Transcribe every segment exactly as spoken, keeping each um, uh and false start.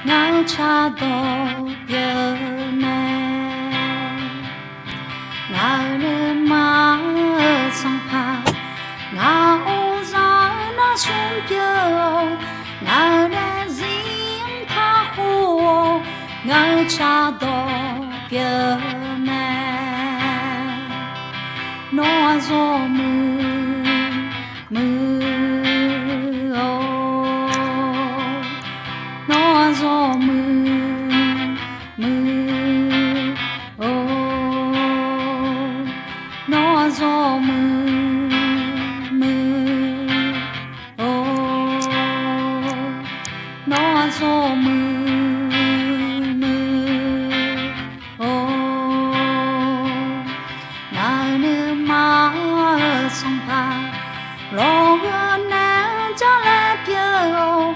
Ngaq-euq cardawq pyeuf mae. Ngaq-euq nuima-euq sanqpaq, ngaq-euq uqzaq-eu narsmr pyeuf-awr, ngaq-euq daefzir-anr kakhof-awr, ngaq-euq cardawq pyeuf mae. Nawr-aq zawmuiq muiq-awr, nawr-aq zawmuiq muiq-awr, nawr-aq zawmuiq muiq-awr, nawr-aq zawmuiq muiq-awr, ngaq-euq nuima-euq sanqpaq, lawqgheu naeq-aer jar laer pyeuf-awr,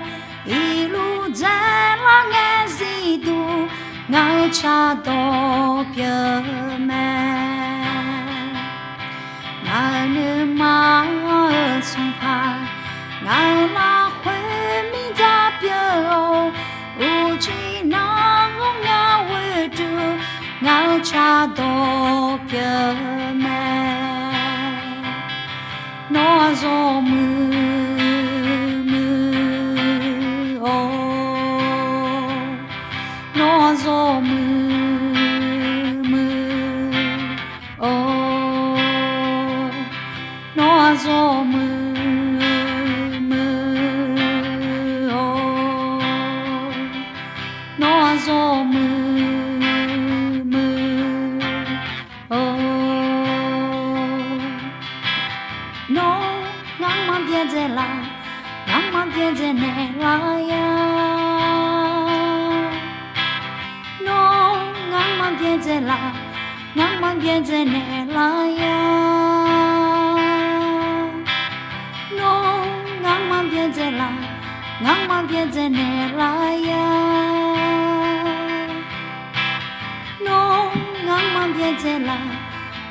iqluf dzaelar ngae zifduq, ngaq-euq cardawq pyeuf mae. Ngaq-euq nuima-euq sanqpaq, ngaq-euq lafkhoer mirdzaq pyeuf-awr, uqcif nar-anr ngar ghoeduq, ngaq-euq cardawq pyeuf mae. Nawr-aq zawmuiq muiq-awr, nawr-aq zawmuiq muiq-awr, nawr-aq zawmuiq muiq-awr, nawr-aq zawmuiq muiq-awr, nawr ngar maqbyaerdzae laf, ngar maqbyaerdzae naeqlaf-a. Nawr ngar maqbyaerdzae laf, ngar maqbyaerdzae naeqlaf-a. Nawr ngar maqbyaerdzae laf, ngar maqbyaerdzae naeqlaf-a. Nawr ngar maqbyaerdzae laf,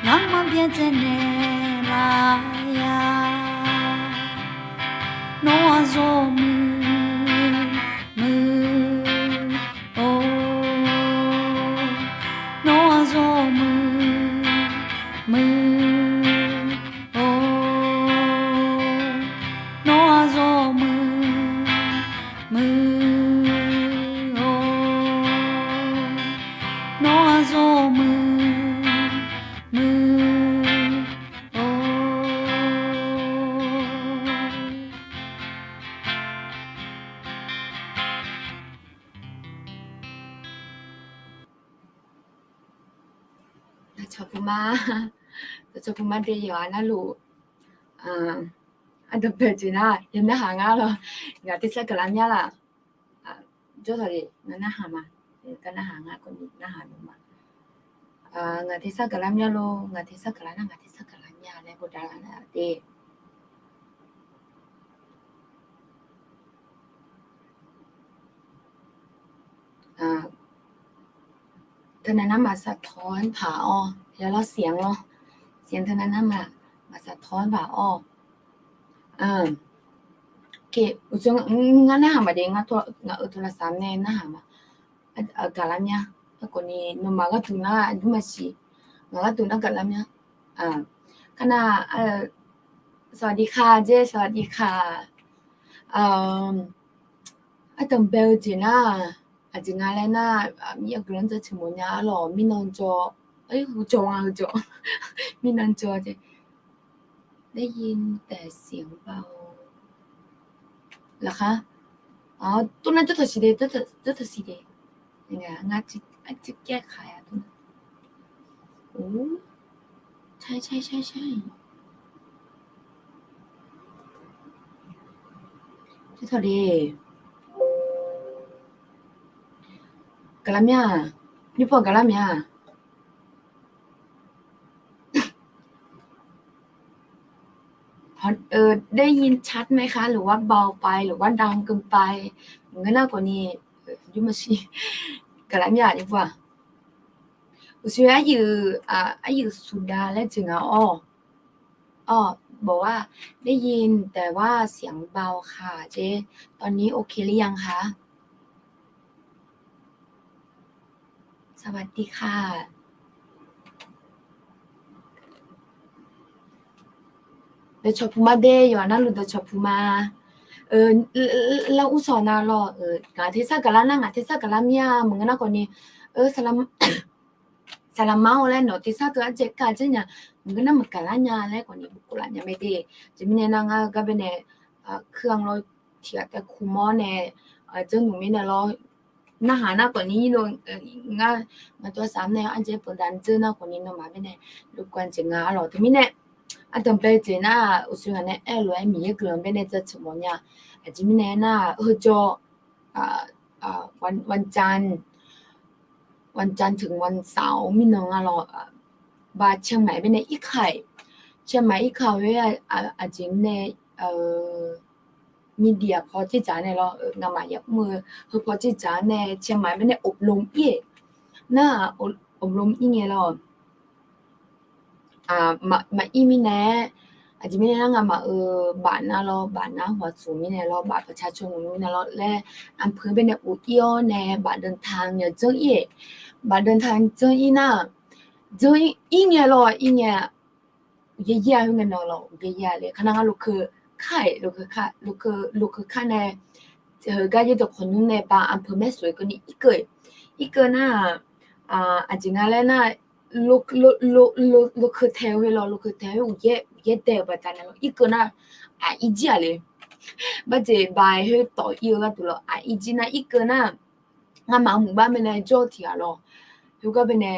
ngar maqbyaerdzae naeqlaf-a. Nawr-aq zawmuiq muiq-awr, nawr-aq zawmuiq muiq-awr, nawr-aq zawmuiq muiq-awr, nawr-aq zawmuiq muiq-awr. Dawqcawq puq ma, dawqcawq puq ma de yawqha narluf, aqdawq bae jeq nar, yawnar haq ngar lawr, ngaq tersar gaqlar mya laf. Jawr tawq le, ngaq narhaq ma, gar narhaq ngar kawvni narhaq nmr ma. Ngaq tersar gaqlar mya lor, ngaq tersar gaqlar nar, ngaq tersar gaqlar mya laer bawdav lar nar de. Teunav nar maqsaq tawq-anr paq-awr, ya lawr siq-anr lawr, siq-anr teunav nar maqsaq tawq-anr paq-awr. Uqcif ngar narhaq ma de, ngaq-euq tawq lafsaq nae narhaq ma. Gaqlar mya, aqkawvni nawmaf gharduq nar aqjur maqsiq, ngaq gharduq nar gaqlar mya. Kar nar, สวัสดีค่ะ jeq, สวัสดีค่ะ. Ardanq bae-eu jeq nar, aqjeq nga laer nar, Miqyaer guiqlanq jaceuq mawf nya-a lawq, mirnan jawr, heu jawr nga, heu jawr, mirnan jawr jeq. ได้ยินแต่เสียงเบา เหรอคะ อ๋อ ตัวนั้นเจ้าถอดสีแดง เจ้าถอดสีแดง ยังไง งาจิกแก้ไขอ่ะ ตัวนั้น โอ้ ใช่ ใช่ ใช่ ใช่ เจ้าถอดดี กะละเมีย นี่พอกะละเมีย เออ ได้ยินชัดไหมคะ หรือว่าเบาไป หรือว่าดังเกินไป เหมือนกันนะ กว่านี้ เออ ยุ่งมาสิ กะละเมีย นี่พวก uqshoe aryuif, aryuif suqda laer jeq nga-awr. Awr, บอกว่า ได้ยินแต่ว่าเสียงเบาค่ะ เจ๊ ตอนนี้โอเคหรือยังคะ เออ สวัสดีค่ะ Dawqcawq puq ma de, yawqha navluf dawqcawq puq ma. Lar ur sawq nav lawr, ngaq tersar gaqlar nar ngaq tersar gaqlar mir-a maqngeur nar khawf ni, saqlaq mar-awr laer nawq tersar teu ardzae kar dzeur nya, maqngeur nar maqgaq lar nya laer khawf ni bukov laf nya mae de. Jeq mirnae nar ngar-eu gar baenae, kuir-anr lawr tiqghaq taev kur mawr nae, dzeur nmq mirnae lawr, narhaq nar khawf ni ir lo, ngar, ngaq tov saq-anr nae ardzae pyeufdaq dzeur nar khawf ni nawmaf baenae, lokuan jeq nga-a lawq. Teumirnae, ardanqbae jeq nar, uqshoe ghaq nae aer-eu lof-aer Miqyaer guiqlanq baenae jaceuq mawf nya. Aqjeq mirnae nar, heujawr, วันจันทร์ ถึงวันเสาร์ mirnan nga lawr, ba เชียงใหม่ baenae irkaq-iq, เชียงใหม่ irkaq khoer, aqjeq mirnae, media paw dzerdzaq nae lawr, ngamaf yamr-eu heu paw dzerdzaq nae เชียงใหม่ baenae อบรม ir-eq. Nar-aq, อบรม ir ngae lawr, maqir mirnae, aqjeq mirnae nar ngamaf-euq baf nar lawr, baf nar hawq tsuq mirnae lawr, baf paqca caw nmq mirnae lawr laer, อำเภอ baenae of ir-awr nae บัตรเดินทาง yawdzanr ir-eq. บัตรเดินทาง dzanr ir nar, dzanr ir ngae lawr, ir ngae, uqyaer yaer-a khoer ngae nan lawr, uqyaer yaer-a le. Kar nar ngar lokeu kar-eq, lokeu kar nae, heugar yaerdawq khawqnymr nae ba อำเภอ แม่สวย keuvni irkeuv, irkeuv nar, aqjeq nga laer nar, lokeu tae-eu khoer lawr, lokeu tae-eu khoer uqyaer, uqyaer dae-eu baqdanae lawr, irkeuv nar, aq ir jir-aq le. Barjeq ba-aer khoer tawf ir-eu gharduq lawr, aq ir jir nar irkeuv nar, ngamaf muiq bar baenae jawr-eu tiqghaq lawr, heugar baenae,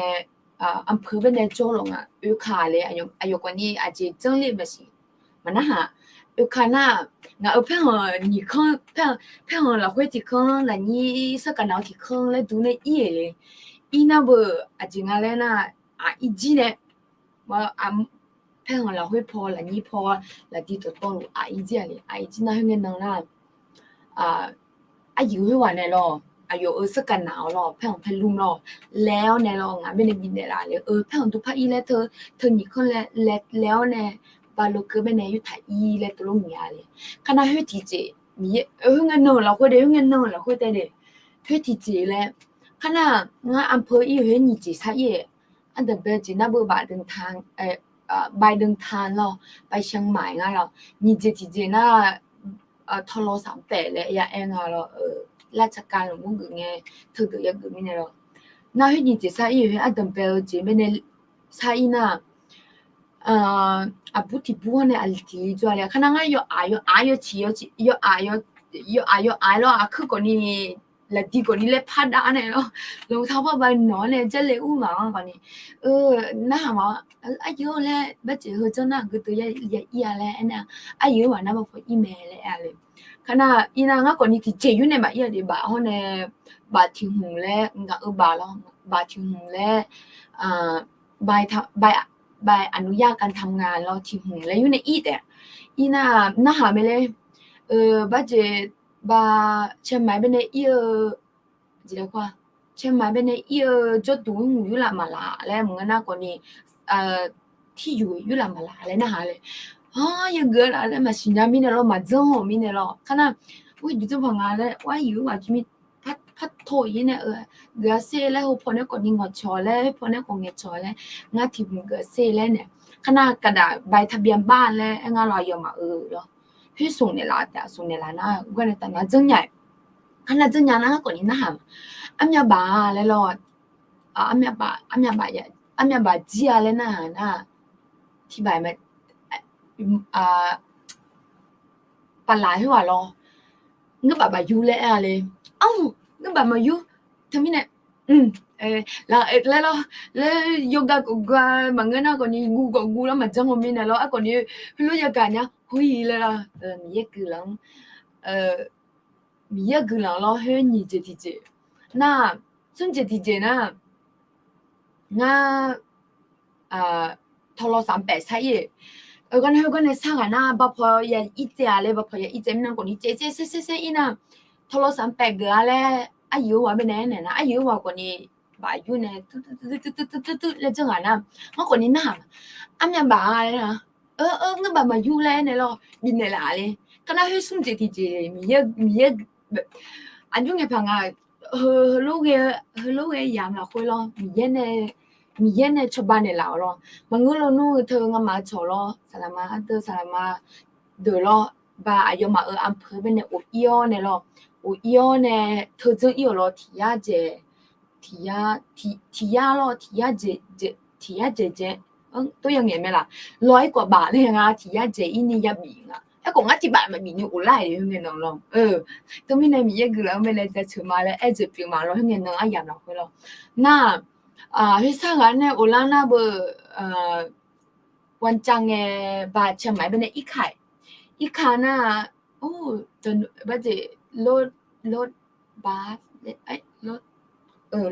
อำเภอ baenae jawr lawq nga oekaq le. Aqyawf khawf ni aqjeq janrler maqsiq, maqnarhaq. Oekaq nar, ngaq-euq paerkhanq nyiq kanr, paerkhanq lafkhoer tiq kanr, lafnyir sarkaq naq-eu tiq kanr laer dur nae ir-eq le. Ir nar beu, aqjeq nga laer nar, aq ir jir nae, paerkhanq lafkhoer paw, lafnyir paw, lafdi dawqtawvluf aq ir jir-aq le. Aq ir jir nar khoer ngae nan nar, aryuif khoerghaq nae lawr, aqyawf-euq sarkaq naq-awr lawr, paerkhanq paerlmr lawr, laer-awr nae lawr, ngaq baenae bifnaeq laf le-eu paerkhanq dur par ir laer teu, teu nyiq kanr laer, laer-awr nae, ba lokeu baenae yurtaq ir laer teulof ngaeq-a le. Kar nar khoer tiqjeq, khoer ngae nan-euq lafkhoer de, khoer ngae nan-euq lafkhoer tae de, khoer tiqjeq laer, kar nar ngar อำเภอ ir-eu khoer nyiq jeq sar ir-eq. Ardanqbae jeq nar beu บัตรเดินทาง lawr, ไปเชียงใหม่ nga lawr, nyiq jeq tiqjeq nar, ทรสามแปด laer ya aer nga lawr, ราชการ lmqmr geuf ngae, teu deuq yageuf mirnae lawr. Nar khoer nyiq jeq sar ir-eu khoer ardanqbae-eu jeq baenae sar ir nar, aqbur tiqbur-anr nae aqli tiq li jawr-a le. Kar nar ngar yawqaf yawqaf yawciq yawciq, yawqaf yawqaf lawr, aqkuir khawf ni, lafdi khawf ni laer par dav nae lawr, รองเท้าผ้าใบ nawq-anr nae jarle ur maf-anr khawf ni, narhaq ma, aryuif laer barjeq heu janr nar geu teu ya ir-a laer aernar, aryuif-eu ghaq nar ba paw ir mae laer aer-a le. Kar nar ir nar ngar khawf ni tiqjeq yur nae maqir-a de, baf hawr nae, baf tiq hmq laer ngaq-eu baf lawr, baf tiq hmq laer, ใบอนุญาตการทำงาน lawr tiq hmq laer yur nae ir taef. Ir nar narhaq mae laer, barjeq, ba, เชียงใหม่ baenae ir-eu, เชียงใหม่ baenae ir-eu jawrduq-anr hmq yurlaf maqlaf laer maqngeur nar khawf ni, tiryuq yurlaf maqlaf laer narhaq le. Yageuf-a laf laer maqsiq nya mirnae lawr, maqdzanr-awq mirnae lawr. Kar nar, ur, juq dzanr paq nga laer, aryuif-eu ghaq jir mir, par taw-ir nae-eu, geuf-a ser laer, heu paw nae khawf ni ngawqcawq laer, heu paw nae khawf ngaeqcawq laer, ngar tiq hmq geuf-a ser laer nae, kar nar kaqdaq ใบทะเบียนบ้าน laer aer nga lawr, aqyawfmaf-euq lawr, khoer smq naeqlaf taef, smq naeqlaf nar gar nae taf nar janrnya-aer, kar nar janrnya nar khawf ni narhaq ma. Armyav baf laer lawr, armyav baf, armyav baf jir-a laer narhaq nar, tiq baf ma, paqlaq khoerghaq lawr, ngeur baf baf yur laer aer-a le. Arhu, ngeur baf maqyur, teumirnae, laer lawr, laer yawga khawf ga maqngeur nar khawf ni guv khawf guv lawr, maqdzanr-awq mirnae lawr, aerkhawf ni heulof yagaq nya, hu-ir laer lawr, Miqyaer guiqlanq-anr, Miqyaer guiqlanq lawr, khoer nyiq jeq tiqjeq nar, smr jeq tiqjeq nar, ngar, ทรสามแปด sar ir-eq. Gar nae khoergar nae sar ghaq nar ba paw ya ir tsaev-a laer, ba paw ya ir tsaev mirnae khawf ni tsaev tsaev saer saer saer ir nar, ทรสามแปด geuf-a laer, aryuif-eu ghaq baenae aernaeq nar, aryuif-eu ghaq khawf ni baf yur nae tuir tuir tuir laer janr ghaq nar, ngar khawf ni narhaq, armyav baf-a laer nar, ngeur baf maqyur laer nae lawr bifnaeq laf le. Kar nar khoer smr jeq tiqjeq Miqyaer, Miqyaer, aqjox ngae paq nga, heulof-aer yamq lafkhoer lawr, Miqyaer nae cawba naeqlaf-awq lawr. Maqngeur lawnmr-eu teu ngamaf-eu cawq lawr, saqlaqma ardeuv saqlaqma deuq lawr, ba aqyawfmaf-euq arpeuq baenae of ir-awr nae lawr, of ir-awr nae teudzanr ir-awq lawr, tiq yar dzaeq, tiq yar, tiq, tiq yar lawr, tiq yar dzaeq, tiq yar dzaeq dzaeq, tov ya ngaeq mae laf. Law-aer kawf baf laer nga, tiq yar dzaeq ir ni yabif nga. Aerkhawf ngar tiq baf maqbif ni of lar-iq ngae nan lawr. Teumirnae Miqyaer guiqlanq-anr baenae jaceuq ma laer aer dzaeq pyeuf ma lawr, khoerngae nan aryamq lafkhoer lawr. Nar, khoersar ghaq nae of lar nar beu, วันจันทร์ ngae, บ่าย Chiang Mai baenae อีกครั้ง, อีกครั้ง nar, barjeq รถบัส,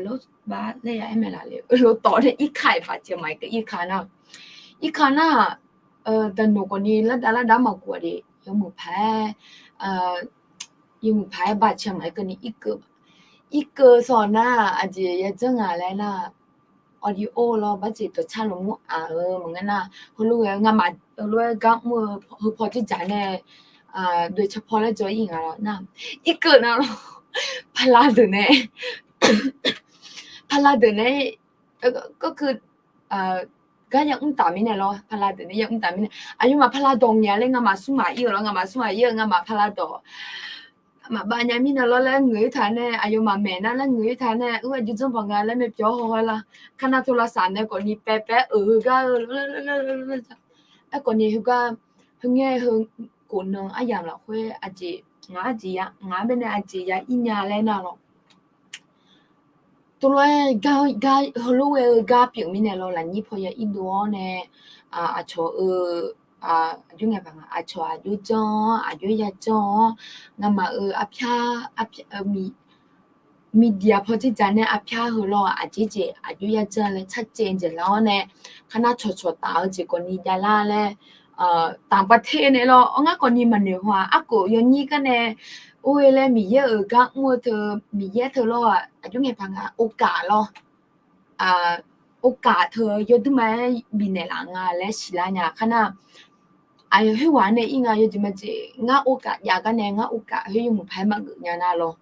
รถบัส laer ya aer mae laf le, รถต่อ nae อีกครั้ง บ่าย Chiang Mai อีกครั้ง nar, อีกครั้ง nar, daqnoeq khawfni lardav lardav maqguf-a de, yawmuiq paq-aer, yawmuiq paq-aer บ่าย Chiang Mai keuvni irkeuv, irkeuv sawq nar, aqjeq yajanr nga laer nar, audio lawr, barjeq dawqcar lmqmr aq-eu maqngeur nar, heulof-aer ngamaf heulof-aer gar mr-eu heu paw dzerdzaq nae, doeq car paw laer jawr ir nga lawr nar, irkeuv nar lawr, paqla deuq nae, paqla deuq nae, garkeuv, gar ya mr taf mirnae lawr, paqla deuq nae ya mr taf mirnae, aqyawfmaf paqla dawq ngaeq-a laer ngamaf smr maqir-eu lawr, ngamaf smr maqir-eu, ngamaf paqla dawq maqbav nya mirnae lawr laer ngeur-ir taq nae, aqyawfmaf maeq nar laer ngeur-ir taq nae, ur-aer jawrjanr baq nga laer maeq pyawr haw-aer lar, karnar tov lavsaq nae khawfni paepae-aer-euq heugar-eu, aerkhawfni heugar, heungae heu khofnan aryamq lafkhoer aqjeq, ngaq aqjeq ya, ngaq-anr baenae aqjeq ya ir nya laer nar lawr. Tov lof-aer gar, gar heulof ghae-eu gar pyeuf mirnae lawr, lafnyir paw ya irdov-awr nae, aqcawq-eu, aqjox ngae baq nga, aqcawq aqjox janr-awr, aqjox ya janr-awr, ngamaf-euq arpyar, arpyar, media paw dzerdzaq nae arpyar heu lawr, aqjeq jeq aqjox ya janr laer tsarcaev dzaeqlar-awr nae, karnar cawqcawq taf-eu jeq khawfni javlar laer, taqbav te nae lawr, arngar khawfni maqnoeq haw-aq, arkof yawnyir gar nae, or-e laer Miqyaer-euq gar mr-eu teu, Miqyaer teu lawr-aq, aqjox ngae baq nga, โอกาส lawr. โอกาส teu yawduirma-aer bifnaeq laf nga laer siqlar nya karnar, aqyawf khoerghaq nae ir nga, yawjeq majeq ngar โอกาส jav gar nae ngar โอกาส khoer yawmuiq paq-aer maqgeuf nya nar lawr.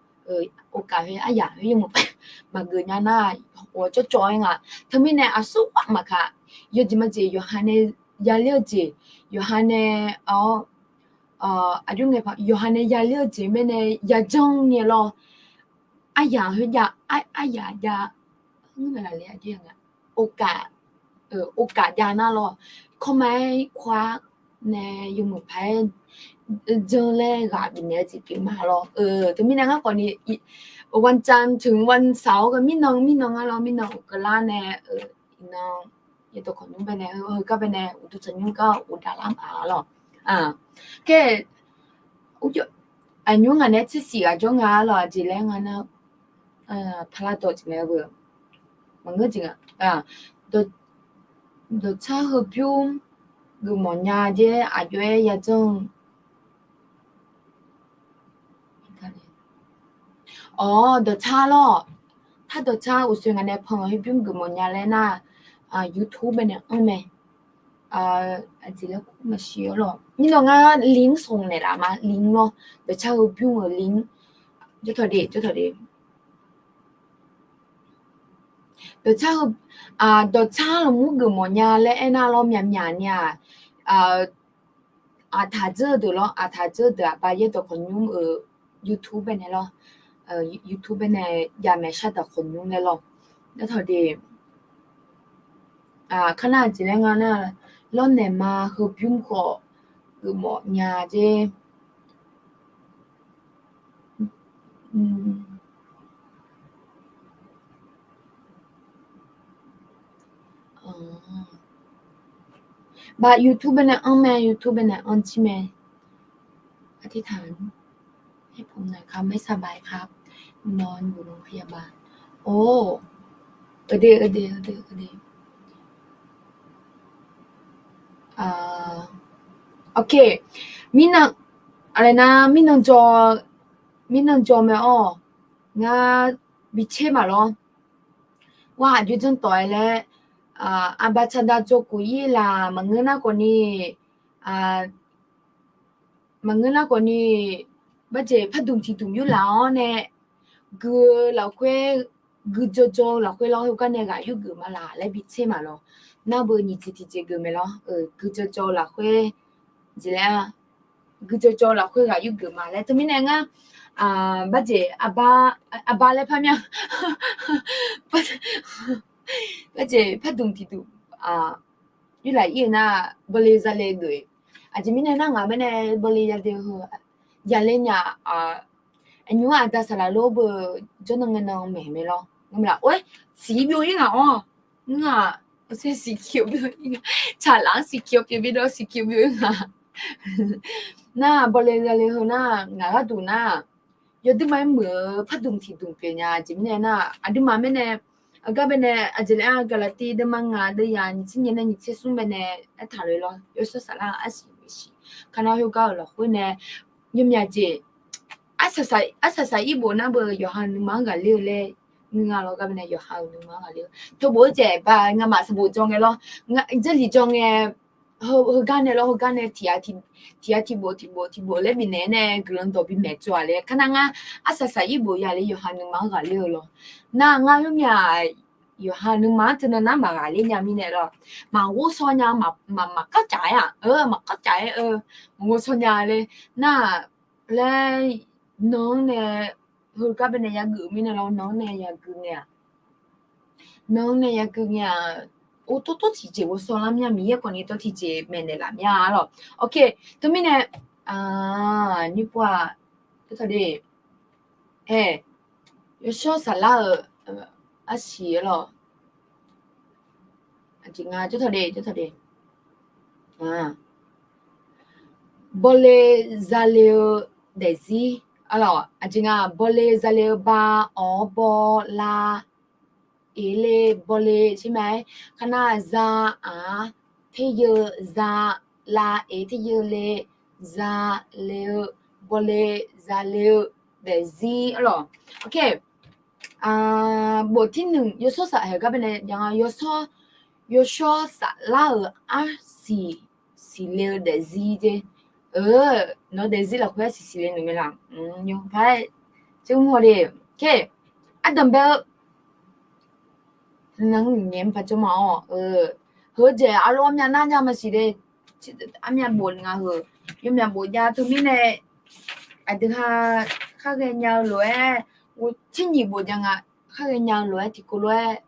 โอกาส khoer aryaq khoer yawmuiq paq-aer maqgeuf nya nar, ghawq cawvcawv-aer nga. Teumirnae aqsurghaq maqkaq, yawjeq majeq yawqha nae yaler-eu jeq, yawqha nae, awr, aqjox ngae baq yawqha nae yaler-eu jeq mirnae yajanr ngae lawr. Aryaq khoer jav, aryaq jav, โอกาส jav nar lawr, เข้ามาคว้า nae yawmuiq paq-aer janr laer ghaq bifnaeq-eu jeq pyeuf ma lawr. Teumirnae ngar khawfni วันจันทร์ถึงวันเสาร์ ghae mirnan mirnan ngar lawr, mirnan uqkeuv lar nae, iqnan, yawdawq khawqnymr baenae, heugar baenae uqduq tsaqnymr gar uqdaq lar ma lawr. Kae, aqnymr ngaq nae tsersiq ghaq jawr nga lawr, aqjeq laer nga nar, paqla dawq jeq mae-eu, maqngeur jeq nga. Dawqtsar heubymr geufmawf nya jer aqjox-aer yajanr. Awr, dawqtsar lawr. Tar dawqtsar uqsoeq ngaq nae pan heubymr geufmawf nya laer nar, YouTube baenae anr mae. Aqjeq laer kur maqsiq-awr lawr. Mirnan ngar link smq naeqlaf ma, link lawr. Dawqtsar heubymr-euq link. Jawr tawq de, jawr tawq de. Dawqtsar heu, dawqtsar lmqmr geufmawf nya laer aernar lawr, myaqmyaq ni-aq, aqtaq dzeur-eu deuq lawr, aqtaq dzeur-eu deuq-aq, ba yaerdawq khawqnymr-euq YouTube baenae lawr, YouTube baenae jav mae, shardaq khawqnymr laer lawr. Jawr tawq de. Karnar aqjeq laer nga nar, lawrnaeq ma heubymr khawf geufmawf nya jer. Ba YouTube baenae anr mae, YouTube baenae anr jir mae. อธิษฐานให้ผมหน่อยครับ ไม่สบายครับ นอนอยู่โรงพยาบาล โอ้ เออเด เออเด เออเด เออเด โอเค mirnan, aqlaq nar, mirnan jaw, mirnan jaw mae-awr, ngar bi tser maqlawr. War aqjox janr tawf-aer laer, aqbaq tsaqdaq jawrkuf ir laq maqngeur nar khawfni, maqngeur nar khawfni, barjeq pardmq tiqdmq yurlaf-awr nae, gui-eu lafkhoer, gui jawrjawr-eu lafkhoer lawr, heugar nae ghaq yurgeuf ma laq laer bi tser ma lawr. Nar beu nyiq jeq tiqjeq geuf mae lawr. Gui jawrjawr-eu lafkhoer, jeq laer-a, gui jawrjawr-eu lafkhoer ghaq yurgeuf ma laer teumirnae ngar, barjeq, aqbar laer par mya, barjeq pardmq tiqduq yurlaf ir-eu nar, bawle zale geuf. Aqjeq mirnae nar ngaq mirnae bawle zale heu, yale nya, aqnymr aqda saqlaq lor beu jawrnan ngae nan maeq mae lawr. Ngamaf laf or-aer siqir byov ir ngaq-awr, ngaq, siqkir byov ir ngaq, tsaqlaf-anr siqkir pyeuf bi dawr siqkir byov ir ngaq. Nar bawle zale heu nar ngaq gharduq nar, yawduima-aer muiq-eu pardmq tiqdmq pyeuf nya jeq mirnae nar, aqduimaf mirnae, aqgar baenae aqjeq laer-a, Gaqlaqtiv deuvma ngaq deuvyaq nyiq tser nyae nae nyiq tser smr baenae aertaq lof-aer lawr, yawshawr saflar-eu arsiq siq. Kanav heugar-euq lafkhoer nae, yawmyaq jeq, arsaq saq irbof nar beu yawqha-euq nuima-anr ghaqler-eu laer, ngeur nga lawr gar baenae yawqha-euq nuima-anr ghaqler-eu. Teubof-aer jaeq ba ngamaf sanqbof jawr ngae lawr, jarlif jawr ngae, heugar nae lawr, heugar nae tiqghaq tiqbof tiqbof tiqbof laer bifnaeq nae guiqlanq dawq bimaeq tsov-aq laer, kanav ngar arsaq saq irbof ya le yawqha nuima-anr ghaqler-eu lawr. Nar ngar yawmyaq yawqha nuima-anr teunav nar maqghaqler nya mirnae lawr, maqghov shaw nya, maqkar caf-aer-aq, maqkar caf-aer-eu, maqghov shaw nya le, nar laer, nan-anr nae, heugar baenae yageuf mirnae lawr, nan-anr nae yageuf ngae-aq, nan-anr nae yageuf ngae-aq, or, tawr tawr tiqjeq ghovshaw lar mya, Miqyaer khawf ni tawr tiqjeq maeqnaeq laf mya-a lawr. Ok, teumirnae, nyir pov-aq, tawr tawr de, ae, yawshawr saflar-euq arsiq-aer lawr, aqjeq nga, tawr tawr de, tawr tawr de, bawle zale-eu daefzir, aqjeq nga, bawle zale-eu ba, awq, baw, la, eq le, bawle, sher ma-aer, kanav za, aq, teryeu, za, la, eq, teryeu le, zale-eu, bawle zale-eu daefzir-aer lawr. Ok, bof tir nmq yawshawr saf haeq gar baenae jav nga, yawshawr saflar-euq arsiq siqle-eu daefzir jeq. Nawq-eu daefzir lafkhoer arsiq siqle nmq mae laq? Nymq par-aer, tser mr haw de. Ok, ardanq bae-eu, nymq nyaef mr paq jawr ma-awr, heu jeq arlof armyav nar nya maqsiq de. Armyav bof nga heu, yawmyav bof jav teumirnae, aqdui ha khar ghaenya-eu lof-aer, tser nyiq bof jav nga, khar ghaenya-eu lof-aer tiqkawv lof-aer,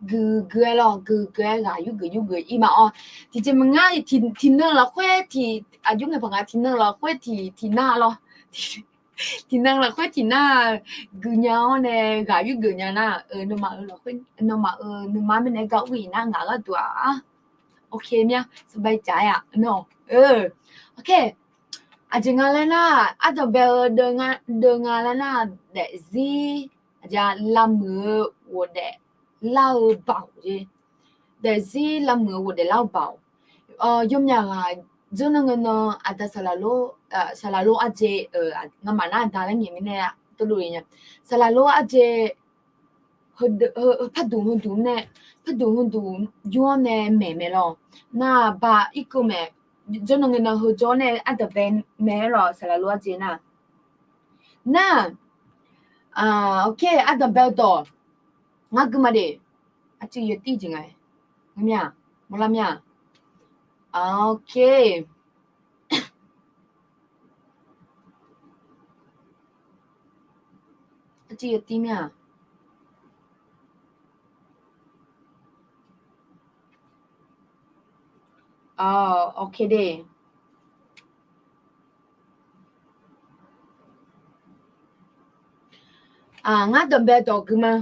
guiqguiq-aer lawr, guiqguiq-aer ghaq yurgeuf yurgeuf ir ma-awr, tiqjeq maqngeur, tiqnan lafkhoer tiq, aqjox ngae paq nga, tiqnan lafkhoer tiq, tiqnar lawr, tiqnan lafkhoer tiqnar guiqnya-awr nae ghaq yurgeuf nya nar, nawmaf-euq lafkhoer, nawmaf-euq nuima mirnae gar ur-iq nar ngaq gharduq-aq, ok mya, สบายใจ-aq nawr. Ok, aqjeq nga laer nar, ardanq bae-eu deuv nga laer nar, daefzir, aqjeq lavmuiq-eu ghofdaef lar-eu baoq jeq. Daefzir lavmuiq-eu ghofdaef lar-eu baoq. Yawmyaq ghaq dzeur nan ngae nan aqda saqlaq lor, saqlaq lor arjeq, ngamaf nar aqda laer ngaeq mirnae tawvluf-eu nya. Saqlaq lor arjeq, parduq heuduq nae, parduq heuduq jawr-awr nae maeq mae lawr. Nar ba irkeuv mae, dzeur nan ngae nan heu jawr nae ardanq bae mae-aer lawr saqlaq lor arjeq nar. Nar, ok, ardanq bae-eu dawq ngar gui ma de. Arcuiv yatir jeq nga, ngar mya, mawrlar mya. Ok, arcuiv yatir mya. Ok de. Ngar danqbae dawq gui ma.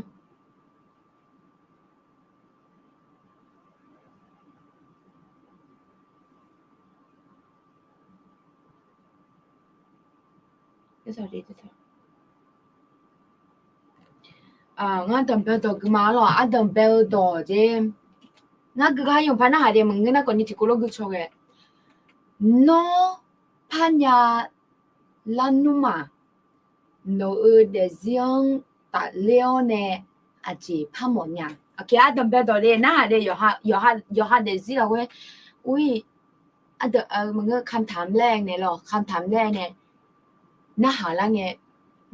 Ngar danqbae dawq gui ma lawq, ardanqbae-eu dawq jeq. Ngar gui gar yawqpar narhaq de maqngeur nar khawfni tiqkawv lof gui caw ghae. Nawr parnya larnmr-aq, nawq-euq daefzir-anr tafler-awr nae aqjeq par mawf nya. Ok, ardanqbae dawq de narhaq de, yawqha daefzir lafkhoer ur-iq, maqngeur คำถามแรก nae lawq, คำถามแรก nae narhaq lar ngae,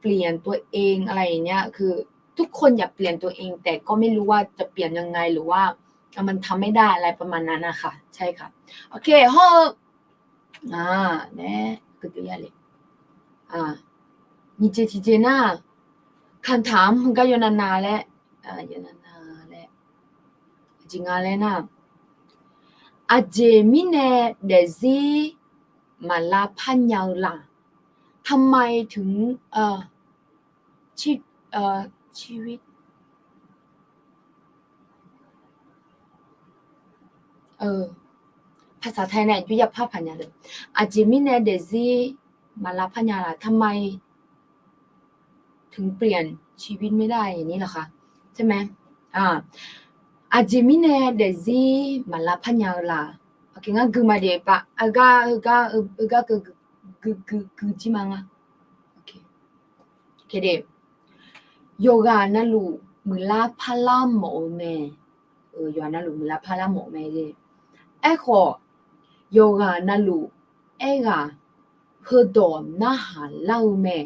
เปลี่ยนตัวเองอะไรอย่างเงี้ย คือทุกคนอยากเปลี่ยนตัวเอง แต่ก็ไม่รู้ว่าจะเปลี่ยนยังไง หรือว่ามันทำไม่ได้อะไรประมาณนั้นนะคะ ใช่ค่ะ โอเค hawr-eu อ่า nae คือตัวอย่างเลย อ่า nyiq jeq tiq jeq nar คำถาม heugar yawnav nav laer, yawnav nav laer, aqjeq nga laer nar, aqjeq mirnae daefzir maq lavpar nya-eu la? ทำไมถึง เอ่อ ชีวิต เอ่อ ภาษาไทย nae aqjox yapar paq nya-eu, aqjeq mirnae daefzir maq lavpar nya la, ทำไมถึงเปลี่ยนชีวิตไม่ได้ อย่างนี้เหรอคะ ใช่ไหม อ่า aqjeq mirnae daefzir maq lavpar nya-eu la. Ngar gui ma de pa, heugar, heugar, heugar gui, gui, gui jir ma nga. Yawqghaq navluf muiqlar parlar mawf-eu mae. Yawqghaq navluf muiqlar parlar mawf-eu mae. Aerkhawf, yawqghaq navluf aerghaq heudawq narhaq lar-eu mae.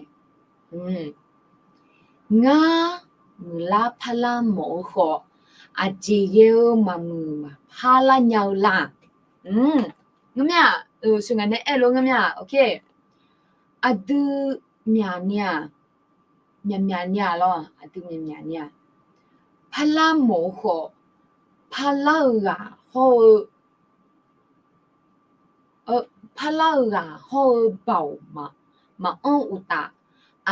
Ngar muiqlar parlar mawf-eu khawf, aqjeq ghae-eu maqmuiq maqpar lar nya-eu la. Ngar mya-aq, sheuqghae nae aer lof ngar mya-aq, aqdui myaq ni-aq, myaq myaq ni-aq lawr, aqdui myaq myaq ni-aq, parlar mawf-eu khawf, parlar-eu ghaq hawr-eu parlar-eu ghaq hawr-eu baoq maqanr uqtaf,